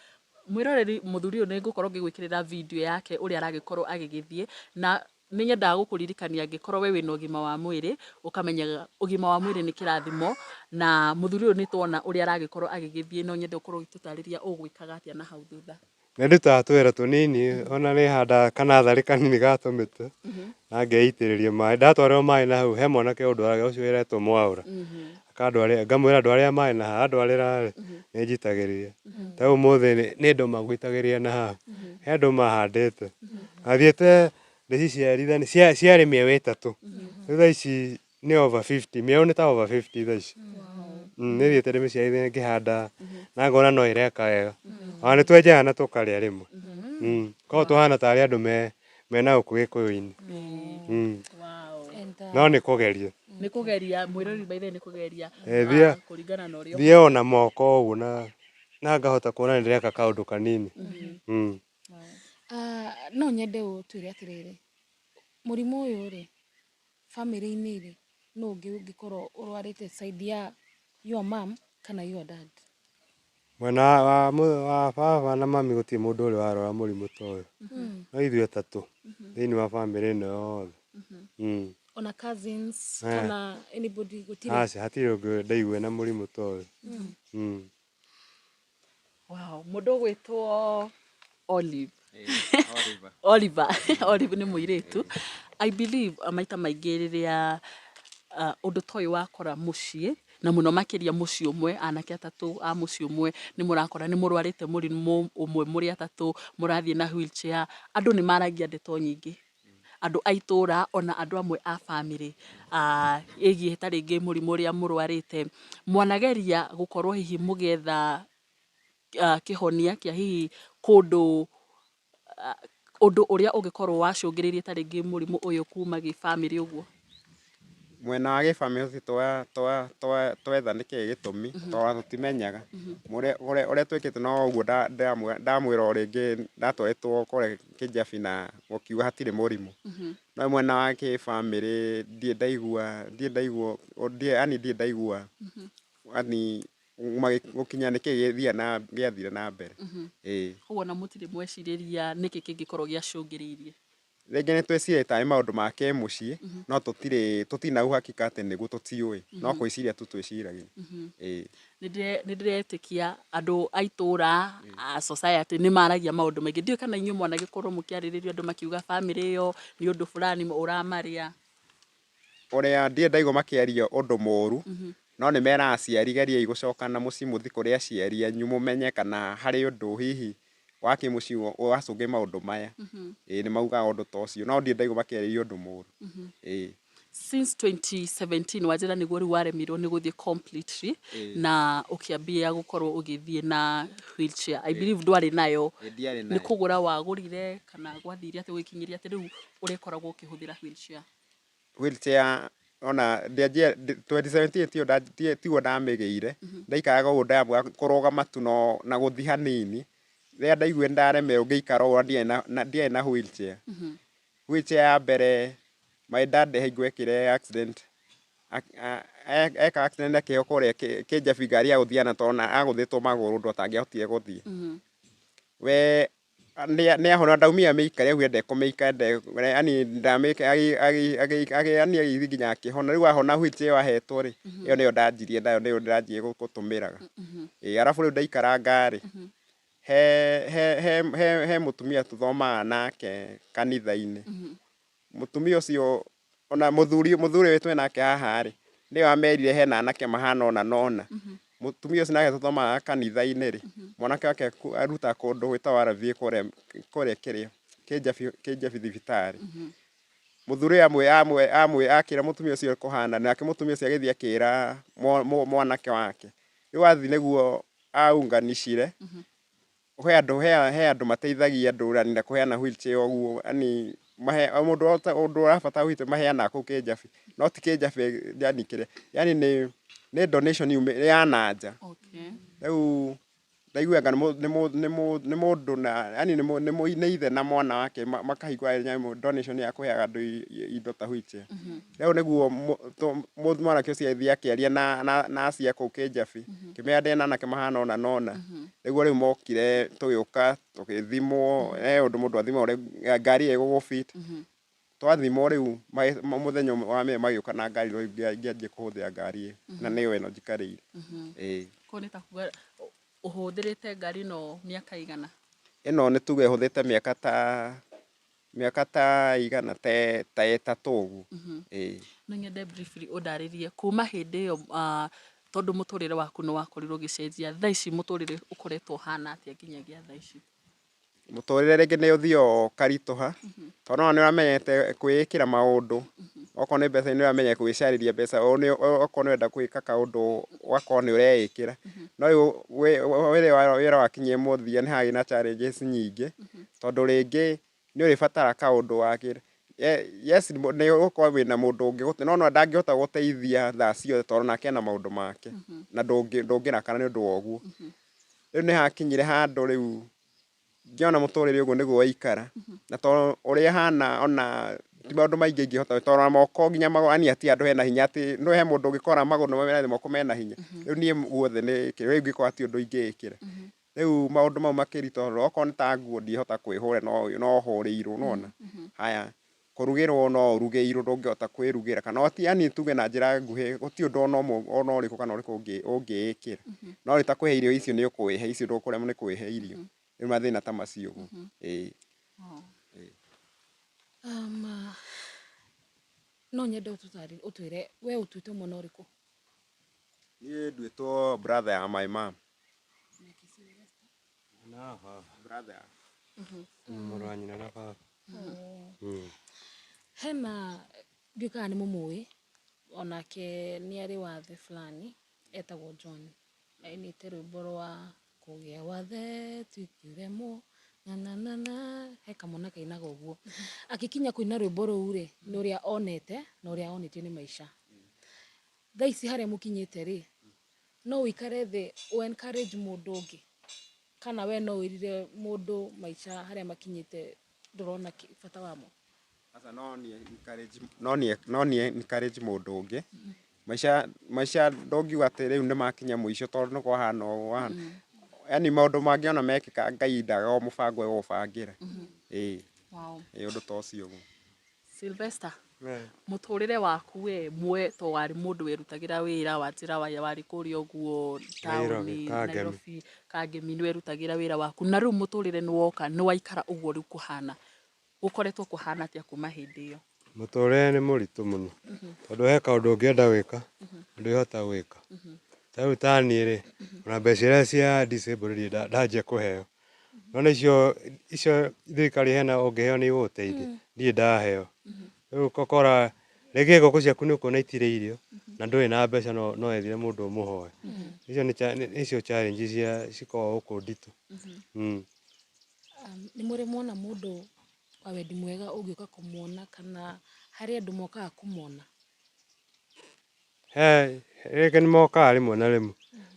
mwĩroreri mũthuri ũyũ nĩ ngũkorwo ngĩgwĩkĩrĩra video yake ũrĩa aragĩkorwo agĩgĩthiĩ na nĩ nyendaga gũkũririkania angĩkorwo we wĩna ũgima wa mwĩrĩ ũkamenyaga ũgima wa mwĩrĩ nĩ kĩrathimo na mũthuri ũyũ nĩ tuona ũrĩa aragĩkorwo agĩgĩthiĩ no nyende ũkorwo ũgĩtũtarĩria ũgwĩkaga atĩa na hau thutha. Nĩ ndutaga tũwĩra tũnini ona nĩ handaga kanatharĩ kanini ga tũmĩtĩ na ngeitĩrĩria maĩ. Ndatwarĩrwo maĩ na hau he mwanake ũndwaraga ũcio wĩretwo Mwaũra. Akandwarĩra ngamwĩra ndwarĩra maĩ na haha andwarĩra rĩ nĩ njitagĩrĩria. Ta rĩu ũmũthĩ nĩ ndũma ngũitagĩrĩria na haha. He ndũma handĩte. Na thiĩte ndĩciciarithanie ciarĩ mĩeũ ĩtatũ. Rĩu thaa ici nĩ over 50 mĩeũ nĩ ta over 50 thaa ici. Nĩ thiĩte ndĩmĩciarithĩtie ngĩhanda na ngona no ĩreka wega. Ona nĩ twenjaga na tũkarĩa rĩmwe. Koguo tũhana tarĩ andũ mena gũkũ gĩkũyũ-inĩ. No nĩ kũgeria. Nĩ kũgeria mwĩroreri by the way nĩ kũgeria kũringana na ũrĩa Thiĩ o na moko ũguo na ngahota kuona nĩ ndĩreka kaũndũ kanini. No nyende ũtwĩre atĩrĩrĩ, mũrimũ ũyũ rĩ, bamĩrĩ-inĩ rĩ, nũ ũngĩ ũngĩkorwo ũrwarĩte side ya your mom kana your dad? Mwena wa wa baba na mami gũtirĩ mũndũ ũrĩ warwara mũrimũ ta ũyũ. No ithuĩ atatũ thĩinĩ wa bamĩrĩ ĩno yothe. Ona cousins kana anybody gũtirĩ? Aca hatirĩ ũngĩ ndaigua ena mũrimũ ta ũyũ. Wow, mũndũ ũgwĩtwo Olive. Oliver. Olive nĩ mũirĩtu. I believe maita maingĩ rĩrĩa ũndũ ta ũyũ wakora mũciĩ na mũno makĩria mũciĩ ũmwe anake atatũ a mũciĩ ũmwe nĩ mũrakora nĩ mũrwarĩte mũrimũ ũmwe mũrĩ atatũ mũrathiĩ na wheelchair andũ nĩ maragia ndeto nyingĩ andũ a itũra ona andũ amwe a bamĩrĩ ĩgiĩ ta rĩngĩ mũrimũ ũrĩa mũrwarĩte mwanageria gũkorwo hihi mũgĩetha kĩhonia kĩa hihi kũndũ ũndũ ũrĩa ũngĩkorwo wacũngĩrĩirie ta rĩngĩ mũrimũ ũyũ kuma gĩbamĩrĩ ũguo? Mwena wa gĩbamĩrĩ tũtirĩ twetha nĩkĩĩ gĩtũmi tondũ tũtimenyaga. Ũrĩa twĩkĩte no ũguo ndamwĩra o rĩngĩ ndatwarĩtwo kũrĩa Kĩjabi na gũkiuga hatirĩ mũrimũ. No mwena wa kĩbamĩrĩ ndirĩ ndaigua ndirĩ ndaigua yani ndirĩ ndaigua yani gũkinya nĩkĩĩ gĩathire na mbere. Ĩĩ. Koguo ona mũtirĩ mwecirĩria nĩkĩ kĩngĩkorwo gĩacũngĩrĩirie? Rĩngĩ nĩ twĩciragia tarĩ maũndũ ma kĩmũciĩ no tũtirĩ na uhakika atĩ nĩguo tũtiũĩ no gwĩciria tu twĩciragia. Ĩĩ. Nĩ ndĩretĩkia andũ a itũra a society nĩ maragia maũndũ maingĩ ndiũĩ kana inyuĩ mwanagĩkorwo mũkĩarĩrĩrio andũ makiuga bamĩrĩ ĩyo nĩ ũndũ fulani ũramarĩa. Ũrĩa ndirĩ ndaigua makĩaria ũndũ mũru no nĩ meraga aciari geriai gũcoka na mũciĩ mũthiĩ kũrĩ aciari anyu mũmenye kana harĩ ũndũ hihi wa kĩmũciĩ wacũngĩrĩria maũndũ maya. Ĩĩ nĩ maugaga ũndũ ta ũcio no ndirĩ ndaigua makĩarĩria ũndũ mũru. Ĩĩ. Since 2017 wanjĩra nĩguo rĩu waremirwo nĩ gũthiĩ completely na ũkĩambia gũkorwo ũgĩthiĩ na wheelchair. I believe ndwarĩ nayo. Ndiarĩ Nĩ nayo. kũgũra wagũrire kana gwathire atĩa ũgĩkinyĩria atĩ rĩu ũrĩkoragwo ũkĩhũthĩra wheelchair? Wheelchair ona ndĩanjia 2017 tiguo ndamĩgĩire ndaikaraga ũguo ndambaga kũrũgama tu no na gũthiĩ hanini rĩrĩa ndaiguire nĩndaremerwo ngĩikara ũguo na ndiarĩ na wheelchair. Wheelchair ya mbere my dad hingo ekire accident eka accident akĩheo kũrĩa Kĩjabi ngari ya gũthiĩ na tondũ agũthĩtwo magũrũ ũndũ atangĩahotire gũthiĩ. We nĩ ahona ndaumire amĩikaria augire ndekũmĩikara yani yani agĩthiĩ nginya akĩhona rĩu ahona wheelchair ĩyo ahetwo rĩ ĩyo nĩyo ndanjirie nayo nĩyo ndĩranjirie gũtũmĩraga. Ĩĩ arabu rĩu ndaikaranga rĩ he mũtumia tũthomaga nake kanitha-inĩ. Mũtumia ũcio ona mũthuri ũyũ twĩ nake haha rĩ nĩwe amerire hena anake mahana ũna na ũna. Mũtumia ũcio nake tũthomaga kanitha-inĩ rĩ mwanake wake arutaga kũndũ gwĩtagwo RVA kũrĩa kĩrĩa Kĩjabi thibitarĩ. Mũthuri ũyũ akĩra mũtumia ũcio kũhana nake mũtumia ũcio agĩthiĩ akĩra mwanake wake. Rĩu athiĩ nĩguo aunganicire. He andũ he he andũ mateithagia andũ yani na kũheana wheelchair ũguo yani mahe o mũndũ wothe ũndũ ũrabatara wheelchair maheanaga kũu Kĩnjabi, no ti Kĩnjabi yani kĩrĩa yani nĩ nĩ donation ya na nja. Rĩu ndaiguaga nĩ mũndũ na yani nĩ ithe na mwana wake makahingũra nyamũ donation ya kũheaga andũ indo ta wheelchair. Rĩu nĩguo mwanake ũcio agĩthiĩ akĩaria na acio a kũu Kĩnjabi, akĩmera ndĩna anake mahana ũna na ũna. Nĩguo rĩu mokire tũgĩũka tũgĩthimwo, he ũndũ mũndũ athimagwo rĩu ngari ĩyo ĩgũgũ fit. Twathimwo rĩu mũthenya ũmwe wa merĩ magĩũka na ngari rĩu ngĩanjia kũhũthĩra ngari ĩyo na nĩyo ĩno njikarĩire. Ĩĩ. Koguo nĩ ta kuga ũhũthĩrĩte ngari ĩno mĩaka ĩigana? Ĩno nĩ tuge hũthĩrĩte mĩaka ta mĩaka ta ĩigana ta ĩtatũ ũguo. Ĩĩ. No nyende briefly ũndarĩrie kuma hĩndĩ ĩyo tondũ mũtũrĩre waku nĩ wakorirwo ũgĩcenjia, thaa ici mũtũrĩre ũkoretwo ũhana atĩa nginyagia thaa ici? Mũtũrĩre rĩngĩ nĩ ũthiaga ũkaritũha, tondũ nĩwona nĩ ũramenyete kwĩĩkĩra maũndũ, okorwo nĩ mbeca nĩ ũramenya kwĩcarĩria mbeca, okorwo nĩ ũrenda gwĩka kaũndũ ũgakorwo nĩ ũreĩkĩra. No rĩu wĩra wakinyire mũthia nĩ harĩ na challenges nyingĩ, tondũ rĩngĩ nĩ ũrĩbatara kaũndũ yes nĩ ũgũkorwo wĩna mũndũ ũngĩ no ndangĩhota gũgũteithia thaa ciothe tondũ nake ena maũndũ make, na ndũngĩrakara nĩ ũndũ wa ũguo. Rĩu nĩ hakinyire handũ rĩu ngĩona mũtũrĩre ũguo nĩguo waikara, na tondũ ũrĩa hana ona ti maũndũ maingĩ ingĩhota tondũ ona moko nginya magũrũ yani hatirĩ handũ hena hinya atĩ no he mũndũ ũngĩkora magũrũ nĩmo mena moko mena hinya, rĩu niĩ guothe nĩ rĩu ingĩkorwo hatirĩ ũndũ ingĩĩkĩra. Rĩu maũndũ mau makĩritũha okorwo nĩ ta nguo ndingĩhota kwĩhũra no hũrĩirwo nĩwona, haya Kũrugĩrwo no ũrugĩirwo ndũngĩhota kwĩrugĩra kana yani tuge na njĩra nguhĩ gũtirĩ ũndũ ona ũmwe ona ũrĩkũ kana ũrĩkũ ũngĩĩkĩra. No rĩu ta kwĩhe irio icio nĩ ũkwĩhe icio ndũkũremwo nĩ kwĩhe irio. Rĩu mathĩna ta macio ũguo ĩĩ. No nyende ũtwĩre we ũtuĩtwo mwana ũrĩkũ? Niĩ nduĩtwo brother ya my mum. Na baba. Brother. Mũrũ wa nyina na baba. Hena ndiũĩ kana nĩ mũmũĩ, onake nĩ arĩ wathe fulani etagwo John. Ainĩte rwĩmbo rwa kũgĩa wathe ti kĩremwo na na na na, he kamwana kainaga ũguo. Agĩkinya kũina rwĩmbo rũu rĩ, nĩ ũrĩa onete na ũrĩa onetio nĩ maica. Thaa ici harĩa mũkinyĩte rĩ, no ũikare thĩ ũ encourage mũndũ ũngĩ? Kana we no wĩrire mũndũ maica harĩa makinyĩte ndũrona bata wamo? Aca no niĩ encourage no niĩ no niĩ encourage mũndũ ũngĩ, maica maica ndũngiuga atĩ rĩu nĩ makinya mũico tondũ nĩ kwahana ũũ kwahana, yaani maũndũ mangĩ ona mekĩka Ngai ndaga o mũbango egũgũbangĩra, ĩĩ, ĩĩ ũndũ ta ũcio ũguo. Sylvester, mũtũrĩre waku we mwe to warĩ mũndũ werutagĩra wĩra wa njĩra warĩ kũrĩa ũguo taũni Nairobi Kangemi nĩ werutagĩra wĩra waku na rĩu mũtũrĩre nĩ woka nĩ waikara ũguo rĩu kũhana gũkoretwo kũhana atĩa kuma hĩndĩ ĩyo? Mũtũrĩre nĩ mũritũ mũno tondũ he kaũndũ ũngĩenda gwĩka ndwĩhota gwĩka. Ta rĩu ta niĩ rĩ, ona mbeca iria cia disabled ndirĩ ndanjia kũheo. Nĩwona icio icio thirikari ĩheanaga ũngĩheo nĩ igũgũteithia, ndirĩ ndaheo. Rĩu ũgakora rĩngĩ ngũkũ ciaku nĩ ũkuona itirĩ irio na ndũrĩ na mbeca no wethire mũndũ ũmũhoe. Icio nĩ nĩcio challenge cia cikoragwo gũkũ nditũ. Nĩ mũrĩ mwona mũndũ wa wendi mwega ũngĩũka kũmuona kana harĩ andũ mokaga kũmona? He, rĩngĩ nĩ mokaga rĩmwe na rĩmwe.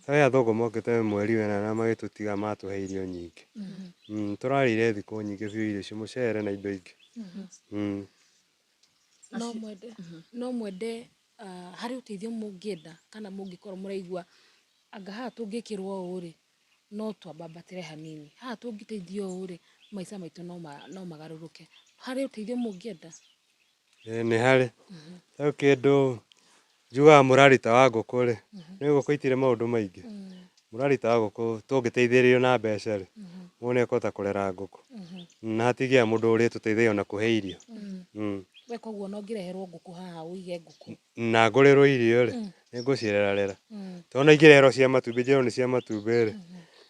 He athũngũ mokĩte mweri wena na magĩtũtiga matũhe irio nyingĩ. Tũrarĩire thikũ nyingĩ biũ irio icio, mũcere na indo ingĩ. No mwende, no mwende harĩ ũteithio mũngĩenda kana mũngĩkorwo mũraigua anga haha tũngĩkĩrwo ũũ rĩ, no twambambatĩre hanini, haha tũngĩteithio ũũ rĩ, maica maitũ no magarũrũke. Harĩ ũteithio mũngĩenda? Ĩĩ nĩ harĩ. Rĩu kĩndũ njugaga mũrarita wa ngũkũ rĩ, nĩ ũĩ ngũkũ itirĩ maũndũ maingĩ. Mũrarita wa ngũkũ tũngĩteithĩrĩrio na mbeca rĩ, mũndũ nĩ ekũhota kũrera ngũkũ. Na hatingĩaga mũndũ ũrĩtũteithagia ona kũhe irio. We koguo ona ũngĩreherwo ngũkũ haha ũige ngũkũ. Na ngũrĩrwo irio rĩ, nĩ ngũcirera rera. Tondũ ona ingĩreherwo cia matumbĩ njĩrwo nĩ cia matumbĩ rĩ,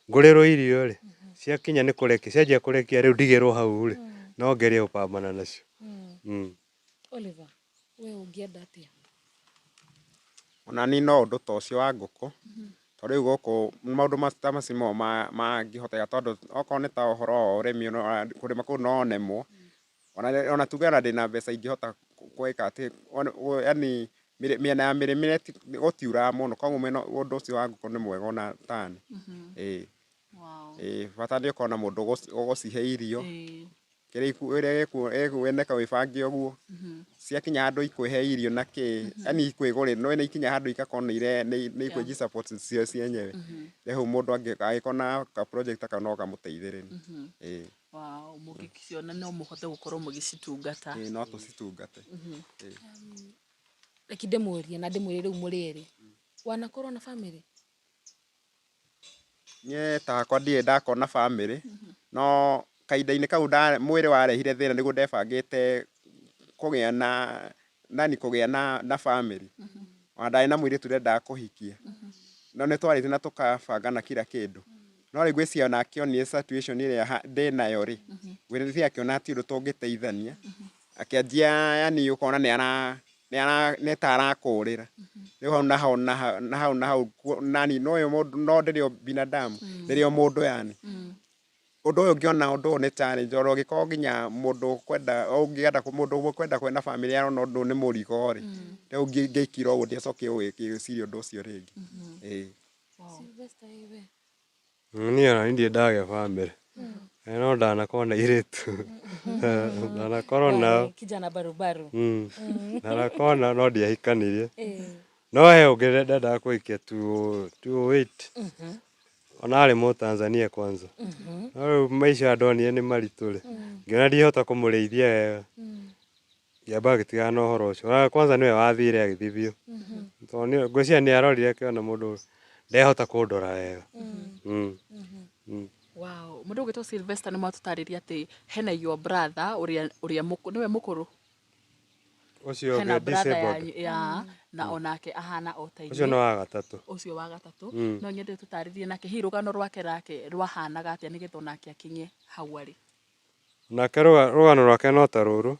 ngũrĩrwo irio rĩ, ciakinya nĩ kũrekia, cianjia kũrekia rĩu ndigĩrwo hau rĩ, no ngerie gũpambana nacio. Oliver, we ũngĩenda atĩa? Ona niĩ no ũndũ ta ũcio wa ngũkũ, Tondũ rĩu gũkũ maũndũ ta macio nĩmo mangĩhoteka tondũ okorwo nĩ ta ũhoro wa ũrĩmi kũrĩma kũu no nemwo. Ona tuge ona ndĩna mbeca ingĩhota gwĩka atĩ yaani mĩena ya mĩrĩmĩre gũtiuraga mũno koguo ũndũ ũcio wa ngũkũ nĩ mwega ona tani. Ĩĩ. Ĩĩ bata nĩ ũkorwo na mũndũ ũgũcihe irio. Kĩrĩa ĩkuoneka wĩbange ũguo, ciakinya handũ ikwĩhe irio na kĩ, yaani ikwĩgũrĩra, nĩũĩ nĩikinyaga handũ igakorwo nĩ ikwĩ support cio cienyewe. Rĩu mũndũ angĩkorwo na ka project ta kau no kamũteithĩrĩrie. Ĩĩ. Wow, mũngĩciona no mũhote gũkorwo mũgĩcitungata. Ĩĩ no tũcitungate. Ĩĩ. Reke ndĩmũrie na ndĩmwĩre rĩu mũrĩ erĩ, wanakorwo na bamĩrĩ? Niĩ ta hakwa ndirĩ ndakorwo na bamĩrĩ, no kahinda-inĩ kau mwĩrĩ warehire thĩna nĩguo ndebangĩte kũgĩa na yani kũgĩa na bamĩrĩ. Ona ndarĩ na mũirĩtu ndendaga kũhikia, no nĩ twarĩtie na tũkabanga na kira kĩndũ. No rĩu ngwĩciria ona akĩonire situation ĩrĩa ndĩnayo rĩ, ngwĩciria akĩona ti ũndũ tũngĩteithania, akĩanjia yani ũkona nĩ ara nĩ ta arakũrĩra. Rĩu hau na hau na hau na hau na hau nani no ũyũ mũndũ no ndĩrĩ o binadamu, ndĩrĩ o mũndũ yani. Ũndũ ũyũ ngĩona ũndũ ũyũ nĩ challenge ona ũngĩkorwo nginya mũndũ ũkwenda ũngĩenda mũndũ ũkwenda kũgĩa na bamĩrĩ arona ũndũ ũyũ nĩ mũrigo rĩ, rĩu ngĩikira ũguo ndiacokire gwĩciria ũndũ ũcio rĩngĩ. Ĩĩ. Sylvester ĩ we? Niĩ ona niĩ ndirĩ ndagĩa bamĩrĩ. No ndanakorwo na airĩtu. Ndanakorwo nao. Kijana barubaru. Ndanakorwo nao no ndiahikanirie. No he ũngĩ ndendaga kũhikia 2008. Ona arĩ Mũtanzania kwanza. No rĩu maica ndonire nĩ maritũ rĩ, ngĩona ndingĩhota kũmũrĩithia wega. Ngĩamba ngĩtigana na ũhoro ũcio. Ona kwanza nĩwe wathire agĩthiĩ biũ. Tondũ ngwĩciria nĩ arorire akĩona mũndũ ndehota kũndora wega. Wow. Mũndũ ũgwĩtwo Sylvester nĩ mwatũtarĩria atĩ hena your brother ũrĩa ũrĩa nĩwe mũkũrũ. Ũcio Hena ũngĩ brother disabled. yanyu ya na onake ahana o ta Ũcio inyuĩ. nĩ wa gatatũ. Ũcio wa gatatũ. No nyende tũtarĩrie nake hihi rũgano rwake rake rwahanaga atĩa nĩgetha onake akinye hau arĩ. Nake rũgano rwake no ta rũrũ,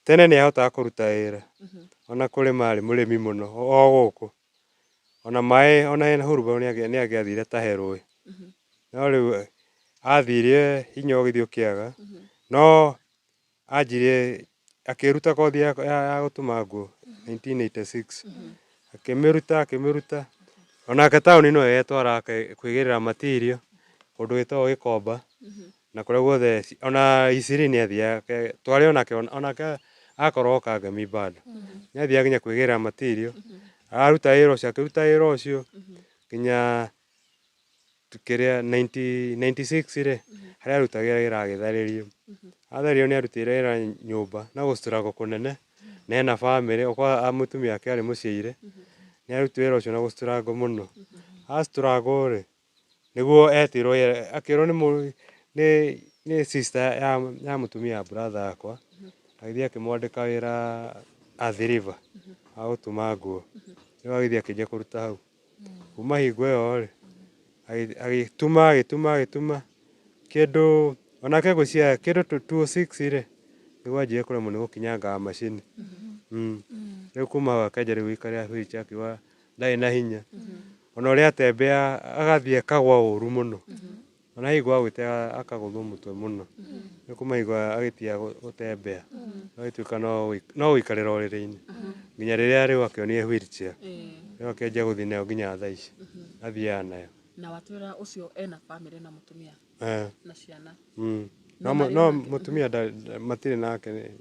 tene nĩ ahotaga kũruta wĩra, ona kũrĩma arĩ mũrĩmi mũno o gũkũ, ona maĩ ona ena hurubaro nĩ angĩathire atahe rũĩ, no rĩu athire hinya ũgĩthiĩ ũkĩaga, no anjirie akĩruta kothi ya gũtuma nguo 1986, akĩmĩruta akĩmĩruta, onake taũni no etwaraga kwĩgĩrĩra material kũndũ gwĩtagwo Gĩkomba. Na kũrĩa guothe ona Eastleigh nĩ athiaga, twarĩ onake, onake akorwo o Kangemi bado. Nĩ athiaga nginya kwĩgĩrĩra material, araruta wĩra ũcio, akĩruta wĩra ũcio nginya kĩrĩa 96 rĩ, harĩa arutagĩra wĩra agĩtharĩrio. Atharĩrio nĩ arutĩire wĩra nyũmba na gũ struggle kũnene, na ena bamĩrĩ, okorwo mũtumia wake arĩ mũciaire, nĩ arutire wĩra ũcio na gũ struggle mũno. A struggle rĩ, Nĩguo etirwo wĩra, akĩrwo nĩ nĩ nĩ sister ya ya mũtumia wa brother yakwa, agĩthiĩ akĩmwandĩka wĩra Athi River, wa gũtuma nguo. Rĩu agĩthiĩ akĩanjia kũruta hau. Kuma hingo ĩyo rĩ, agĩtuma agĩtuma agĩtuma, kĩndũ, onake ngwĩciria kĩndũ 206 rĩ, nĩguo anjirie kũremwo nĩ gũkinyangaga macini. Rĩu kuma hau akĩanjia rĩu gũikarĩra wheelchair akiuga ndarĩ na hinya. Ona ũrĩa atembea agathiĩ akagwa ũru mũno. Ona hingo agwĩte akagũthwo mũtwe mũno. Nĩ kuma hingo agĩtiga gũtembea. Agĩtuĩka no gũikarĩra ũrĩrĩ-inĩ. Nginya rĩrĩa rĩu akĩonire wheelchair. Rĩu akĩanjia gũthiĩ nayo nginya thaa ici. Athiaga nayo. Na watwĩra ũcio ena bamĩrĩ na mũtumia na ciana. No mũtumia matirĩ nake.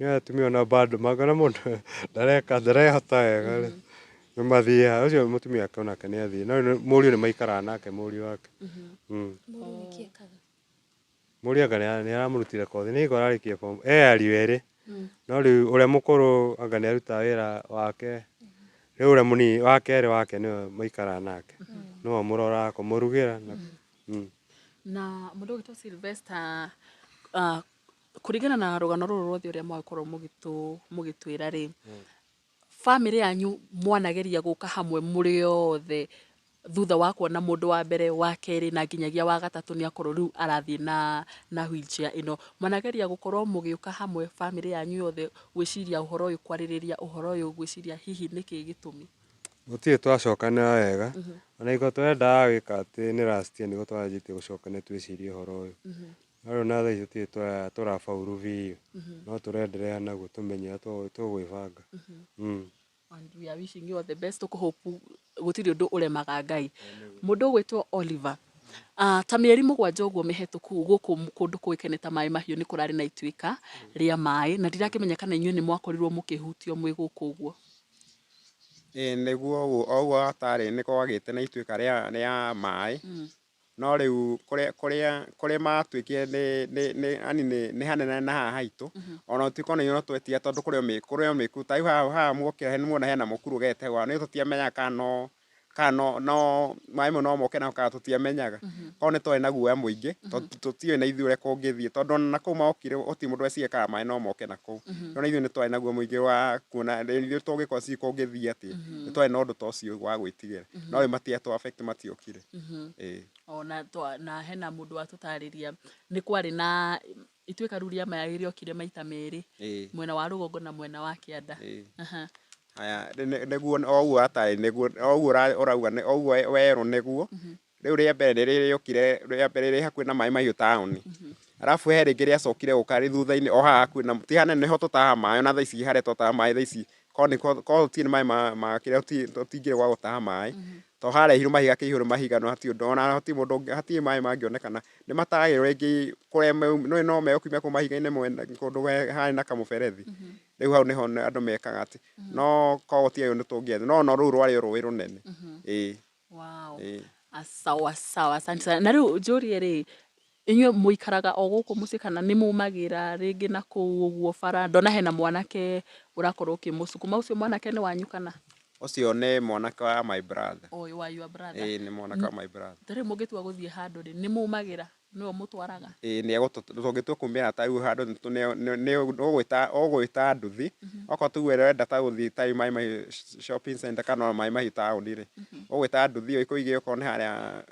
Nĩ atumia ona bado mangĩona mũndũ ndareka ndarehota wega rĩ, nĩ mathiaga. Ũcio mũtumia wake onake nĩ athiĩ, no mũriũ nĩ maikaraga nake mũriũ wake. Mũriũ nĩkĩ ekaga? Mũriũ anga nĩ aramũrutire kothi, nĩ hingo ararĩkia form, e ariũ erĩ, no rĩu ũrĩa mũkũrũ anga nĩ arutaga wĩra wake, rĩu ũrĩa mũnini wa kerĩ wake nĩwe maikaraga nake, nĩwe ũmũroraga, kũmũrugĩra. Na mũndũ ũgwĩtwo Sylvester Kũringana na rũgano rũrũ ruothe ũrĩa mwagĩkorwo mũgĩtwĩra rĩ, bamĩrĩ yanyu mwanageria gũka hamwe mũrĩ othe thutha wa kuona mũndũ wa mbere, wa kerĩ na nginyagia wa gatatũ nĩ akorwo rĩu arathiĩ na wheelchair ĩno, mwanageria gũkorwo mũgĩũka hamwe bamĩrĩ yanyu yothe gwĩciria ũhoro ũyũ, kwarĩrĩria ũhoro ũyũ, gwĩciria hihi nĩkĩ gĩtũmi? Gũtirĩ twacokanĩra wega, ona hingo tũrendaga gwĩka atĩ nĩ last year nĩguo twanjĩtie gũcokanĩra twĩcirie ũhoro ũyũ. No rĩu na thaa ici tũtirĩ tũrabauru biũ, no tũrenderea naguo tũmenye ũrĩa tũgwĩbanga. And we are wishing you all the best. Tũkũ-hope gũtirĩ ũndũ ũremaga Ngai. Mũndũ ũgwĩtwo Oliver, ta mĩeri mũgwanja ũguo mĩhetũku gũkũ kũndũ kũĩkaine ta Maĩ Mahiũ nĩ kũrarĩ na ituĩka rĩa maĩ, na ndirakĩmenya kana inyuĩ nĩ mwakorirwo mũkĩhutio mwĩ gũkũ ũguo. Ĩĩ nĩguo o ũguo hatarĩ nĩ kwagĩte na ituĩka rĩa maĩ, no rĩu kũrĩa kũrĩa kũrĩa matuĩkire nĩ nĩ nĩ yaani nĩ hanene na haha haitũ, ona gũtuĩka ona ithuĩ no twetirie tondũ kũrĩ o kũrĩ o mĩkuru, ta rĩu haha haha muokĩra nĩmuona hena mũkuru ũgerete hau, ona ithuĩ tũtiamenyaga kana no kana no no maĩ mau no moke nao kana tũtiamenyaga. Koguo nĩ twarĩ na guoya mũingĩ tondũ tũtiũĩ na ithuĩ ũrĩa kũngĩthiĩ tondũ ona nakũu mokire gũtirĩ mũndũ weciririe kana maĩ no moke nakũu. No ithuĩ nĩ twarĩ na guoya mũingĩ wa kuona ithuĩ tũngĩkorwo sijui kũngĩthiĩ atĩa. Nĩ twarĩ na ũndũ ta ũcio wa gwĩtigĩra. No rĩu matiatũ affect matiokire. Ĩĩ. Ona na hena mũndũ watũtarĩria nĩ kwarĩ na ituĩka rĩu rĩa maĩ rĩokire maita merĩ, mwena wa rũgongo na mwena wa kĩanda. Haya, nĩguo o ũguo atarĩ nĩguo o ũguo ũrauga o ũguo werwo nĩguo. Rĩu rĩa mbere nĩ rĩokire rĩa mbere rĩ hakuhĩ na maĩ mahiũ taũni. Arabu he rĩngĩ rĩacokire gũka rĩ thutha-inĩ o haha hakuhĩ na ti hanene nĩho tũtahaga maĩ ona thaa ici harĩa tũtahaga maĩ thaa ici korwo nĩ korwo gũtirĩ na maĩ ma kĩrĩa tũtingĩrĩ gwa gũtaha maĩ. Tondũ harehirwo mahiga hakĩihũrwo mahiga no hatirĩ ũndũ ona hatirĩ mũndũ hatirĩ maĩ mangĩonekana. Nĩ matahagĩrwo rĩngĩ kũrĩa nĩũĩ no megũkiumia kũu mahiga-inĩ mwena kũndũ harĩ na kamũberethi. Rĩu hau nĩho andũ mekaga atĩ, no korwo gũtiarĩ ũndũ tũngĩetha, no ona rũu rwarĩ o rũĩ rũnene. Ĩĩ. Wow. Ĩĩ. Sawa sawa, asante sana. Na rĩu njũrie rĩ, inyuĩ mũikaraga o gũkũ mũciĩ kana nĩ mumagĩra rĩngĩ na kũu ũguo bara? Ndona hena mwanake ũrakorwo ũkĩmũcukuma, ũcio mwanake nĩ wanyu kana? Ũcio nĩ mwanake wa my brother. Oh, wa your brother. Ĩĩ nĩ mwanake wa my brother. Ta rĩu mũngĩtua gũthiĩ handũ rĩ, nĩ mumagĩra? Nĩwe ũmũtwaraga? Ĩĩ nĩ tũngĩtua kumĩra ta rĩu handũ nĩ ũgwĩta nduthi, okorwo tuge ũrenda ta gũthiĩ ta rĩu Maĩ Mahiũ shopping center kana o Maĩ Mahiũ taũni rĩ, ũgwĩta nduthi ĩyo ĩkũige okorwo nĩ harĩa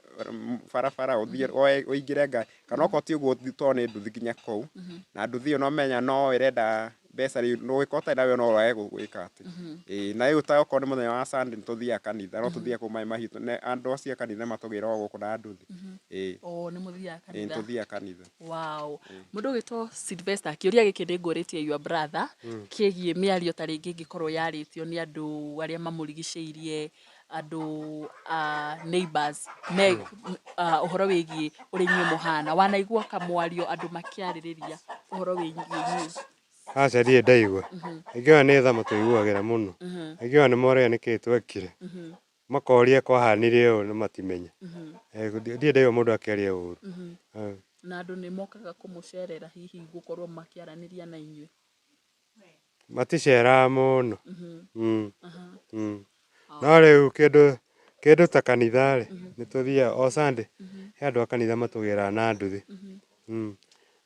barabara ũthiĩ ũingĩre ngari, kana okorwo ti ũguo tondũ nĩ nduthi nginya kũu, na nduthi ĩyo no menya no ĩrenda mbeca rĩu ũngĩkorwo ũtarĩ na wĩra no wage gwĩka atĩ. Ĩĩ na rĩu ta okorwo nĩ mũthenya wa Sunday nĩ tũthiaga kanitha, no tũthiaga kũu Maĩ Mahiũ, andũ acio a kanitha matũgĩraga o gũkũ na nduthi. Ĩĩ. Oh, nĩ mũthiaga kanitha? Ĩĩ nĩ tũthiaga kanitha. Wow. Mũndũ ũgwĩtwo Sylvester, kĩũria gĩkĩ nĩ ngũrĩtie your brother, kĩgiĩ mĩario ta rĩngĩ ĩngĩkorwo yarĩtio nĩ andũ arĩa mamũrigicĩirie, andũ a neighbors, me ũhoro wĩgiĩ ũrĩa inyuĩ mũhana. Wanaigua kamwario andũ makĩarĩrĩria ũhoro wĩgiĩ inyuĩ? Aca ndirĩ ndaigua. Aingĩ ao nĩ tha matũiguagĩra mũno. Aingĩ ao nĩ moragia nĩkĩĩ twekire. Makoria kwahanire ũũ na matimenya. Ndirĩ ndaigua mũndũ akĩaria ũru. Na andũ nĩ mokaga kũmũcerera hihi gũkorwo makĩaranĩria na inyuĩ? Maticeraga mũno. No rĩu kĩndũ kĩndũ ta kanitha rĩ, nĩ tũthiaga o Sunday, he andũ a kanitha matũgĩraga na nduthi.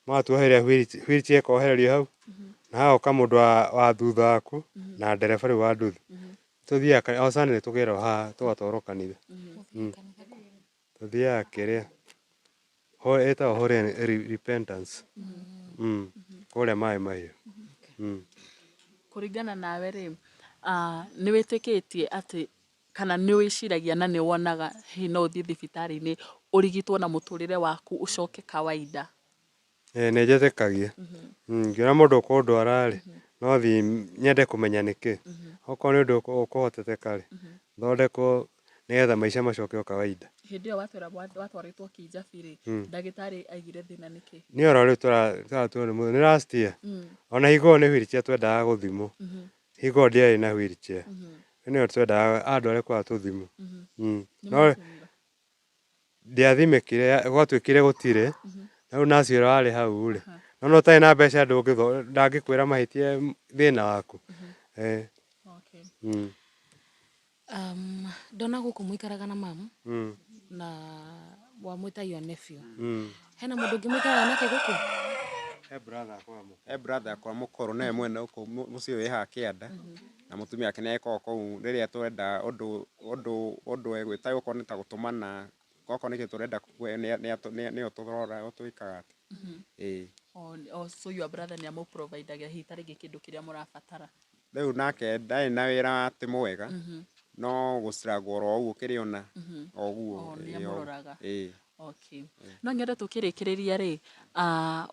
Magatuoheria wheelchair ĩkohererio hau, na hagoka mũndũ wa thutha waku na ndereba rĩu wa nduthi. Tũthiaga o Sunday nĩ tũgĩragwo haha tũgatwarwo kanitha. Tũthiaga kĩrĩa, ĩtagwo Holy Repentance, kũrĩa Maĩ Mahiũ. Kũringana nawe rĩ, nĩ wĩtĩkĩtie atĩ kana nĩ wĩciragia na nĩ wonaga hihi no ũthiĩ thibitarĩ-inĩ ũrigitwo na mũtũrĩre waku ũcoke kawaida? Ĩĩ nĩ njĩtĩkagia. Ngĩona mũndũ ũkũndwara rĩ, no thiĩ nyende kũmenya nĩkĩ. Okorwo nĩ ũndũ ũkũhotekeka rĩ, thondekwo nĩgetha maica macoke o kawaida. Hĩndĩ ĩyo watwarĩtwo Kijabi rĩ, ndagĩtarĩ aigire thĩna nĩkĩ? Niĩ oro rĩu tũratuo nĩ mũthenya, nĩ last year. Ona hingo ĩyo nĩ wheelchair twendaga gũthimwo. Hingo ĩyo ndiarĩ na wheelchair. Nĩyo twendaga andware kwa tũthimwo. No ndiathimĩkire gwatuĩkire gũtirĩ, rĩu nurse ũrĩa warĩ hau rĩ, nĩwona ũtarĩ na mbeca ndangĩkwĩra mahĩtia thĩna waku. Okay. Ndona gũkũ mũikaraga na mamu na wamwĩta your nephew. Hena mũndũ ũngĩ mũikaraga nake gũkũ? He brother akwa mũkũrũ. He brother akwa mũkũrũ nĩwe mwene gũkũ mũciĩ ũyũ wĩ haha kĩanda, na mũtumia wake nĩ agĩkoragwo kũu rĩrĩa twenda ũndũ ũndũ ũndũ egwĩta okorwo nĩ ta gũtũmana, okorwo nĩ kĩndũ tũrenda nĩwe tũroraga ũtwĩkaga atĩ, ĩĩ. Oh, so your brother nĩ amũ-providagĩra hihi ta rĩngĩ kĩndũ kĩrĩa mũrabatara? Rĩu nake ndarĩ na wĩra atĩ mwega, No gũ struggle oro ũguo kĩrĩ ona o ũguo. O nĩ Ĩĩ, o- amũroraga. Ĩĩ. Okay. No nyende tũkĩrĩkĩrĩria rĩ,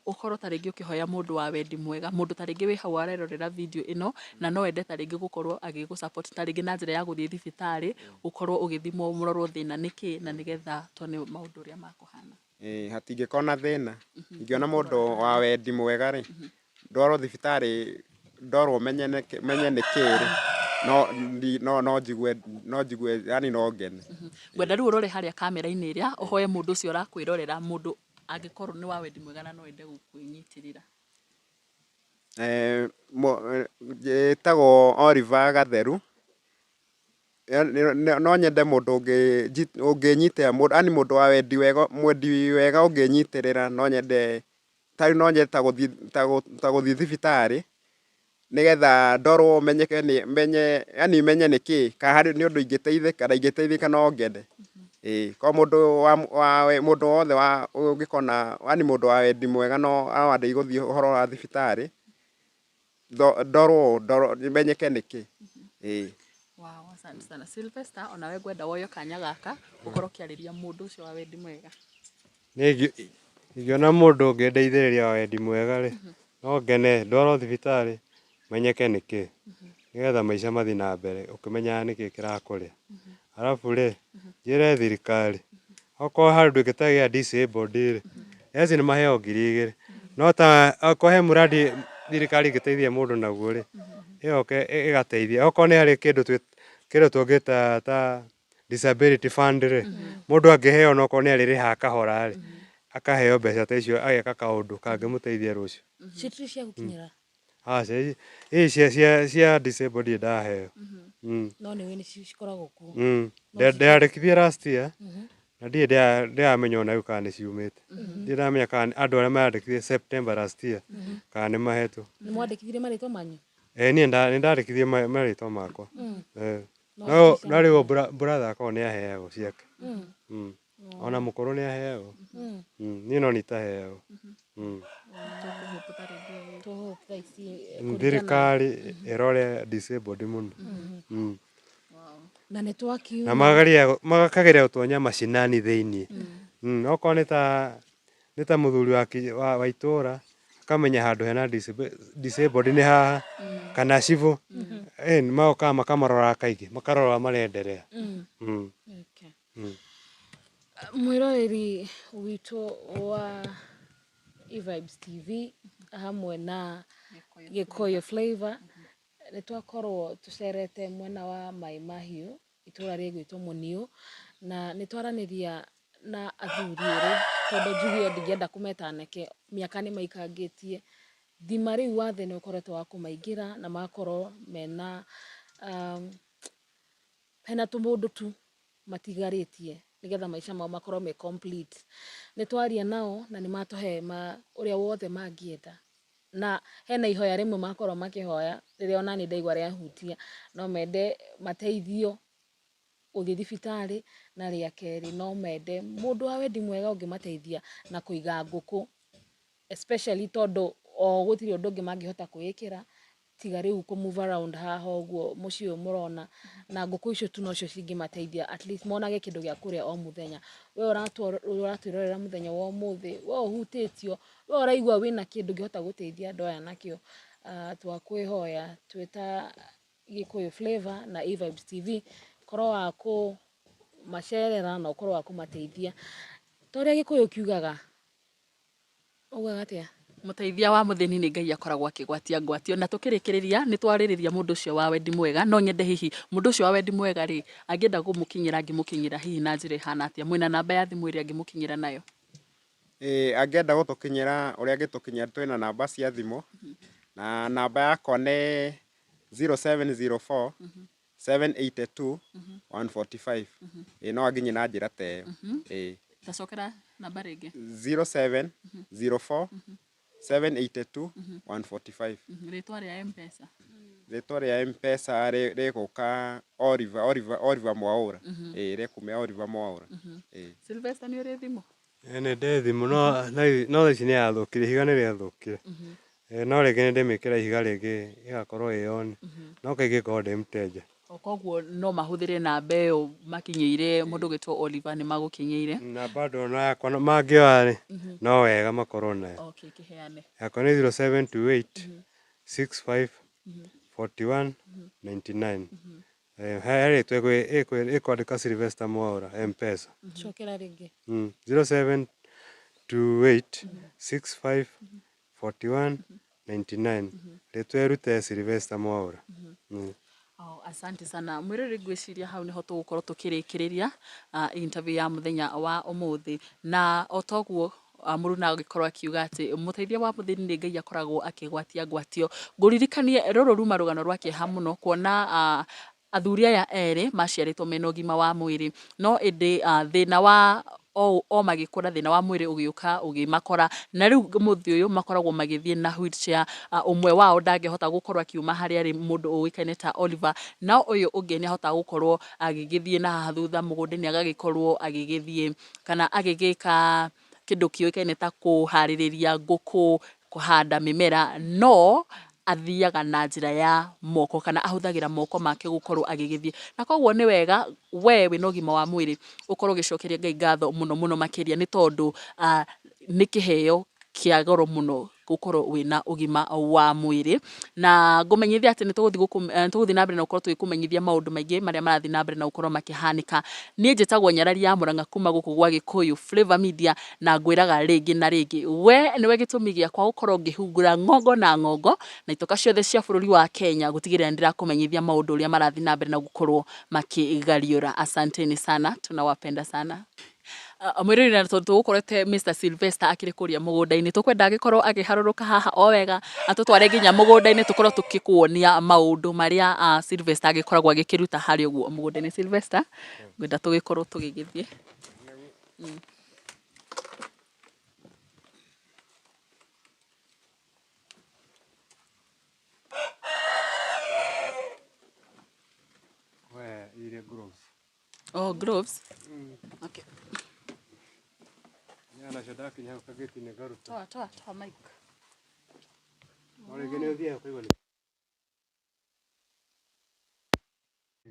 ũkorwo ta rĩngĩ ũkĩhoya mũndũ wa wendi mwega, mũndũ ta rĩngĩ wĩ hau arerorera video ĩno, na no ende ta rĩngĩ gũkorwo agĩgũ support ta rĩngĩ na njĩra ya gũthiĩ thibitarĩ, ũkorwo ũgĩthimwo mũrorwo thĩna nĩkĩ, na nĩgetha tuone maũndũ ũrĩa makũhana. Ĩĩ, hatingĩkorwo na thĩna. Ingĩona mũndũ wa wendi mwega rĩ, ndwarwo thibitarĩ ndorwo menye nĩkĩ menye nĩkĩ rĩ, no no no njigue no njigue yani no ngene. Ngwenda rĩu ũrore harĩa kamera-inĩ ĩrĩa, ũhoe mũndũ ũcio ũrakwĩrorera, mũndũ angĩkorwo nĩ wa wendi mwega na no ende gũkwĩnyitĩrĩra. Ĩtagwo Oliver Gatheru. No nyende mũndũ ũngĩnyitĩrĩra, yani mũndũ wa wendi wega, mwendi wega ũngĩnyitĩrĩra no nyende, ta rĩu no nyende ta gũthiĩ thibitarĩ, nĩgetha ndorwo menyeke menye yani menye nĩkĩ, kana harĩ nĩ ũndũ ingĩteithĩka na ingĩteithĩka no ngene. Ĩĩ korwo mũndũ wa mũndũ wothe ũngĩkorwo na yani mũndũ wa wendi mwega no andeithie gũthiĩ ũhoro wa thibitarĩ, ndorwo ndorwo menyeke nĩkĩ. Ĩĩ. Wow, asante sana. Sylvester, onawe ngwenda woyo kanya gaka ũkorwo ũkĩarĩria mũndũ ũcio wa wendi mwega. Niĩ ingĩona mũndũ ũngĩndeithĩrĩria wa wendi mwega rĩ, no ngene ndwarwo thibitarĩ menyeke nĩkĩ, nĩgetha maica mathiĩ na mbere ũkĩmenyaga nĩkĩ kĩrakũrĩa. Arabu rĩ, njĩre thirikari, okorwo handũ ĩngĩtagĩa disabled rĩ, acio nĩ maheo 2000, no ta okorwo he mũradi thirikari ĩngĩteithia mũndũ naguo rĩ, ĩgoka ĩgateithia. Okorwo nĩ harĩ kĩndũ kĩndũ tũngĩta ta disability fund rĩ, mũndũ angĩheo onokorwo nĩ arĩrĩhaga kahora rĩ, akaheo mbeca ta icio ageka kaũndũ kangĩmũteithia rũciũ. Citirĩ cia gũkinyĩra? Aca, ici cia disabled ndirĩ ndaheo. No nĩ ũĩ nĩ cikoragwo kuo? Ndeyandĩkithia last year, na ndirĩ ndĩramenya ona rĩu kana nĩ ciumĩte. Ndirĩ ndamenya kana andũ arĩa marandĩkithia September last year, kana nĩ mahetwo. Nĩ mwandĩkithirie marĩtwa manyu? Ĩĩ niĩ nĩ ndandĩkithirie marĩtwa makwa. No rĩu brother akoragwo nĩ aheagwo ciake. Ona mũkũrũ nĩ aheagwo. Niĩ no niĩ itaheagwo. Thirikari ĩrore disabled mũno. Na nĩ twakiuga. Na makageria gũtonya macinani thĩiniĩ. Okorwo nĩ ta nĩ ta mũthuri wa itũra akamenya handũ hena disabled nĩ haha kana cibũ, nĩ magokaga makamarora kaingĩ, makarora ũrĩa marenderea. Mwĩroreri witũ wa E-Vibes TV hamwe na Gĩkũyũ Flavor, nĩ twakorwo tũcerete mwena wa Mai Mahiũ, itũra rĩgwĩtwo Mũniũ, na nĩ twaranĩria na athuri erĩ, tondũ njuge ndingĩenda kũmeta anake, mĩaka nĩ maikangĩtie, thima rĩu wathe nĩ ũkoretwo wa kũmaingĩra na magakorwo mena hena tũmũndũ tu matigarĩtie nĩgetha maica mao makorwo me complete. Nĩ twaria nao na nĩ matũhe ũrĩa wothe mangĩenda, na hena ihoya rĩmwe makorwo makĩhoya rĩrĩa ona niĩ ndaigua rĩahutia, no mende mateithio gũthiĩ thibitarĩ, na rĩa kerĩ no mende mũndũ wa wendi mwega ũngĩmateithia na kũiga ngũkũ, especially tondũ o gũtirĩ ũndũ ũngĩ mangĩhota kwĩĩkĩra tiga rĩu kũ move around haha ũguo mũciĩ ũyũ mũrona, na ngũkũ icio tu nocio cingĩmateithia at least monage kĩndũ gĩa kũrĩa o mũthenya. We ũratwĩrorera mũthenya wa ũmũthĩ, we ũhutĩtio, we ũraigua wĩna kĩndũ ũngĩhota gũteithia andũ aya nakĩo, twakwĩhoya twĩ ta Gĩkũyũ Flavor na E-Vibes TV, ũkorwo wa kũmacerera na ũkorwo wa kũmateithia. Ta ũrĩa Gĩkũyũ kiugaga, ugaga atĩa? Mũteithia wa mũthĩni nĩ Ngai akoragwo akĩgwatia ngwatio. Na tũkĩrĩkĩrĩria nĩ twarĩrĩria mũndũ ũcio wa wendi mwega, no nyende hihi mũndũ ũcio wa wendi mwega rĩ, angĩenda kũmũkinyĩra angĩmũkinyĩra hihi na njĩra ĩhana atĩa? Mwĩna namba ya thimũ ĩrĩa angĩmũkinyĩra nayo? Ĩĩ angĩenda gũtũkinyĩra ũrĩa angĩtũkinyĩra twĩna namba cia thimũ, na namba yakwa nĩ 0704 782 145. Ĩĩ no anginyie na njĩra ta ĩyo. Ĩĩ. Tacokera namba rĩngĩ. 0704 782 145. Rĩtwa rĩa M-Pesa? Rĩtwa rĩa M-Pesa rĩgũka Oliver, Oliver, Oliver Mwaũra. Ĩĩ rĩkumia Oliver Mwaũra. Ĩĩ. Sylvester nĩ ũrĩ thimũ? Ĩĩ nĩ ndĩ thimũ no no thaa ici nĩ yathũkire, ihiga nĩ rĩathũkire. No rĩngĩ nĩ ndĩmĩkĩra ihiga rĩngĩ ĩgakorwo ĩ on, no kaingĩ ngoragwo ndĩ mteja. Ũkoragwo Koguo no mahũthĩre namba ĩyo makinyĩire mũndũ ũgwĩtwo Oliver nĩ magũkinyĩire. Na bado ona yakwa mangĩoya rĩ, no wega makorwo nayo. Okay, kĩheane. Yakwa nĩ 0728 65 41 99. He rĩtwa ĩkwandĩka Sylvester Mwaura M-Pesa. Cokera rĩngĩ. 0728 65 41 99. Rĩtwa ĩrute Sylvester Mwaura. Oh, asante sana mwĩrĩrĩ, ngwĩciria hau nĩho tũgũkorwo tũkĩrĩkĩrĩria interview ya mũthenya wa ũmũthĩ, na o toguo mũruna agĩkorwo akiuga atĩ mũteithia wa mũthĩni nĩ Ngai akoragwo akĩgwatia ngwatio. Ngũririkanie rũrũ ruma rũgano rwa kĩeha mũno kuona athuri aya erĩ maciarĩtwo mena ũgima wa mwĩrĩ, no ĩndĩ thĩna wa o magĩkũra, thĩna wa mwĩrĩ ũgĩũka ũgĩmakora, na rĩu mũthĩ ũyũ makoragwo magĩthiĩ na wheelchair. Ũmwe wao ndangĩhota gũkorwo akiuma harĩa arĩ, mũndũ ũĩkaine ta Oliver, no ũyũ ũngĩ nĩ ahotaga gũkorwo agĩgĩthiĩ na haha thutha mũgũnda-inĩ, agagĩkorwo agĩgĩthiĩ kana agĩgĩka kĩndũ kĩũĩkaine ta kũharĩrĩria ngũkũ, kũhanda mĩmera, no athiaga na njĩra ya moko kana ahũthagĩra moko make gũkorwo agĩgĩthiĩ. Na koguo nĩ wega we wĩna ũgima wa mwĩrĩ ũkorwo ũgĩcokeria Ngai ngatho mũno mũno makĩria, nĩ tondũ nĩ kĩheo kĩa goro mũno gũkorwo wĩna ũgima wa mwĩrĩ. Na ngũmenyithia atĩ nĩ tũgũthiĩ na mbere na gũkorwo tũgĩkũmenyithia maũndũ maingĩ marĩa marathiĩ na mbere na gũkorwo makĩhanĩka. Niĩ njĩtagwo Nyarari ya Mũrang'a kuma gũkũ gwa Gĩkũyũ Flavor Media, na ngwĩraga rĩngĩ na rĩngĩ we nĩwe gĩtũmi gĩakwa gũkorwo ngĩhungura ng'ongo na ng'ongo na itoka ciothe cia bũrũri wa Kenya gũtigĩrĩra nĩ ndĩrakũmenyithia maũndũ ũrĩa marathiĩ na mbere na gũkorwo makĩgariũra. Asanteni sana, tunawapenda sana. Mwĩrori, na tondũ tũgũkorete Mr Sylvester akĩrĩ kũrĩa mũgũnda-inĩ, tũkwenda agĩkorwo akĩharũrũka haha o wega atũtware nginya mũgũnda-inĩ, tũkorwo tũgĩkuonia maũndũ marĩa Sylvester agĩkoragwo agĩkĩruta harĩa ũguo mũgũnda-inĩ. Sylvester, ngwenda tũgĩkorwo tũgĩgĩthiĩ. We iria gloves. Oh, gloves. Okay. Nacio ndakinya hau kagĩti-inĩ ngaruta. Toa, toa, toa mic. O rĩngĩ nĩ ũthiaga ũkaigua nĩ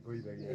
ĩgũithagia.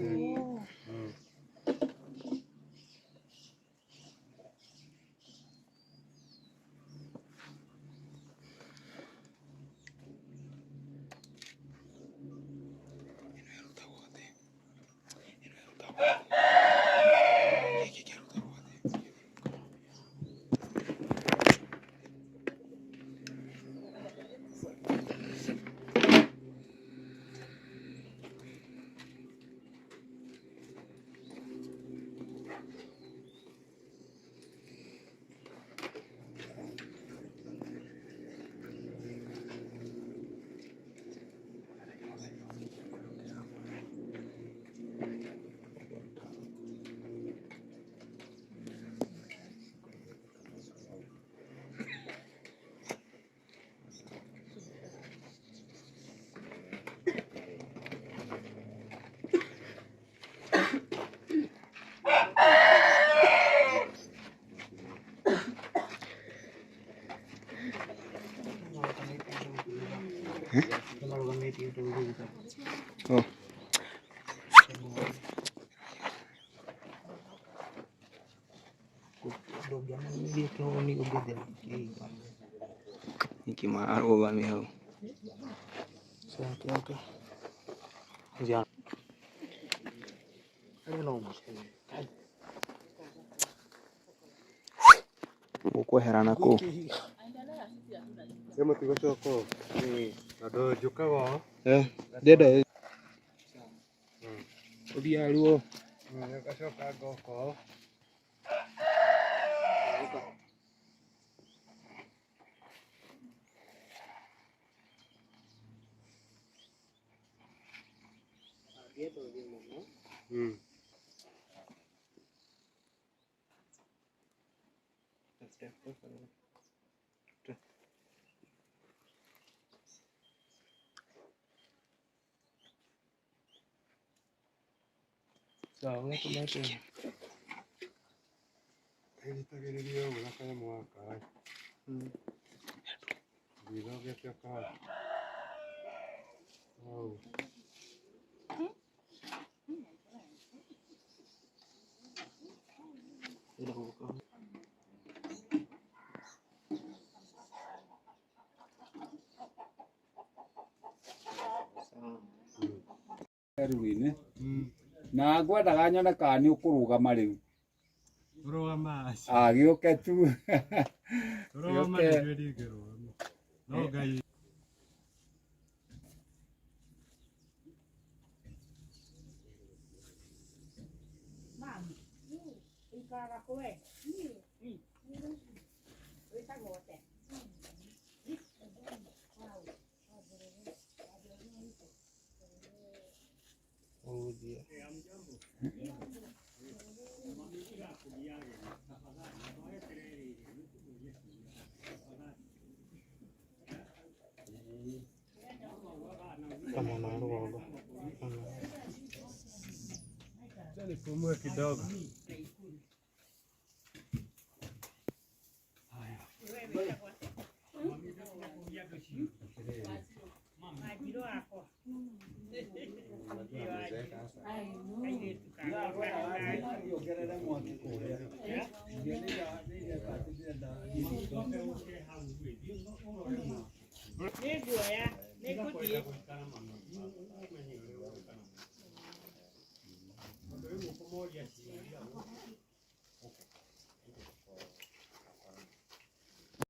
Nĩkĩ mararũgamia hau? Ũkwehera nakũu? Ĩ mũtigũcoka ũũ? Tondũ njũkaga ũũ. Ndĩrenda ũthiaga rĩu ũũ. Ngacoka ngoka ũũ. Ĩnyitagĩrĩrio ũguo na kanyamũ gaka ĩ. Thiĩ o kahora. Hau. Rũĩ-inĩ na ngwendaga nyone kana nĩ ũkũrũgama rĩu. Rũgama aca. Agĩũke tu. Rũgama Gĩũke. nĩ ndingĩrũgama. No Ngai. Nipumue kidogo.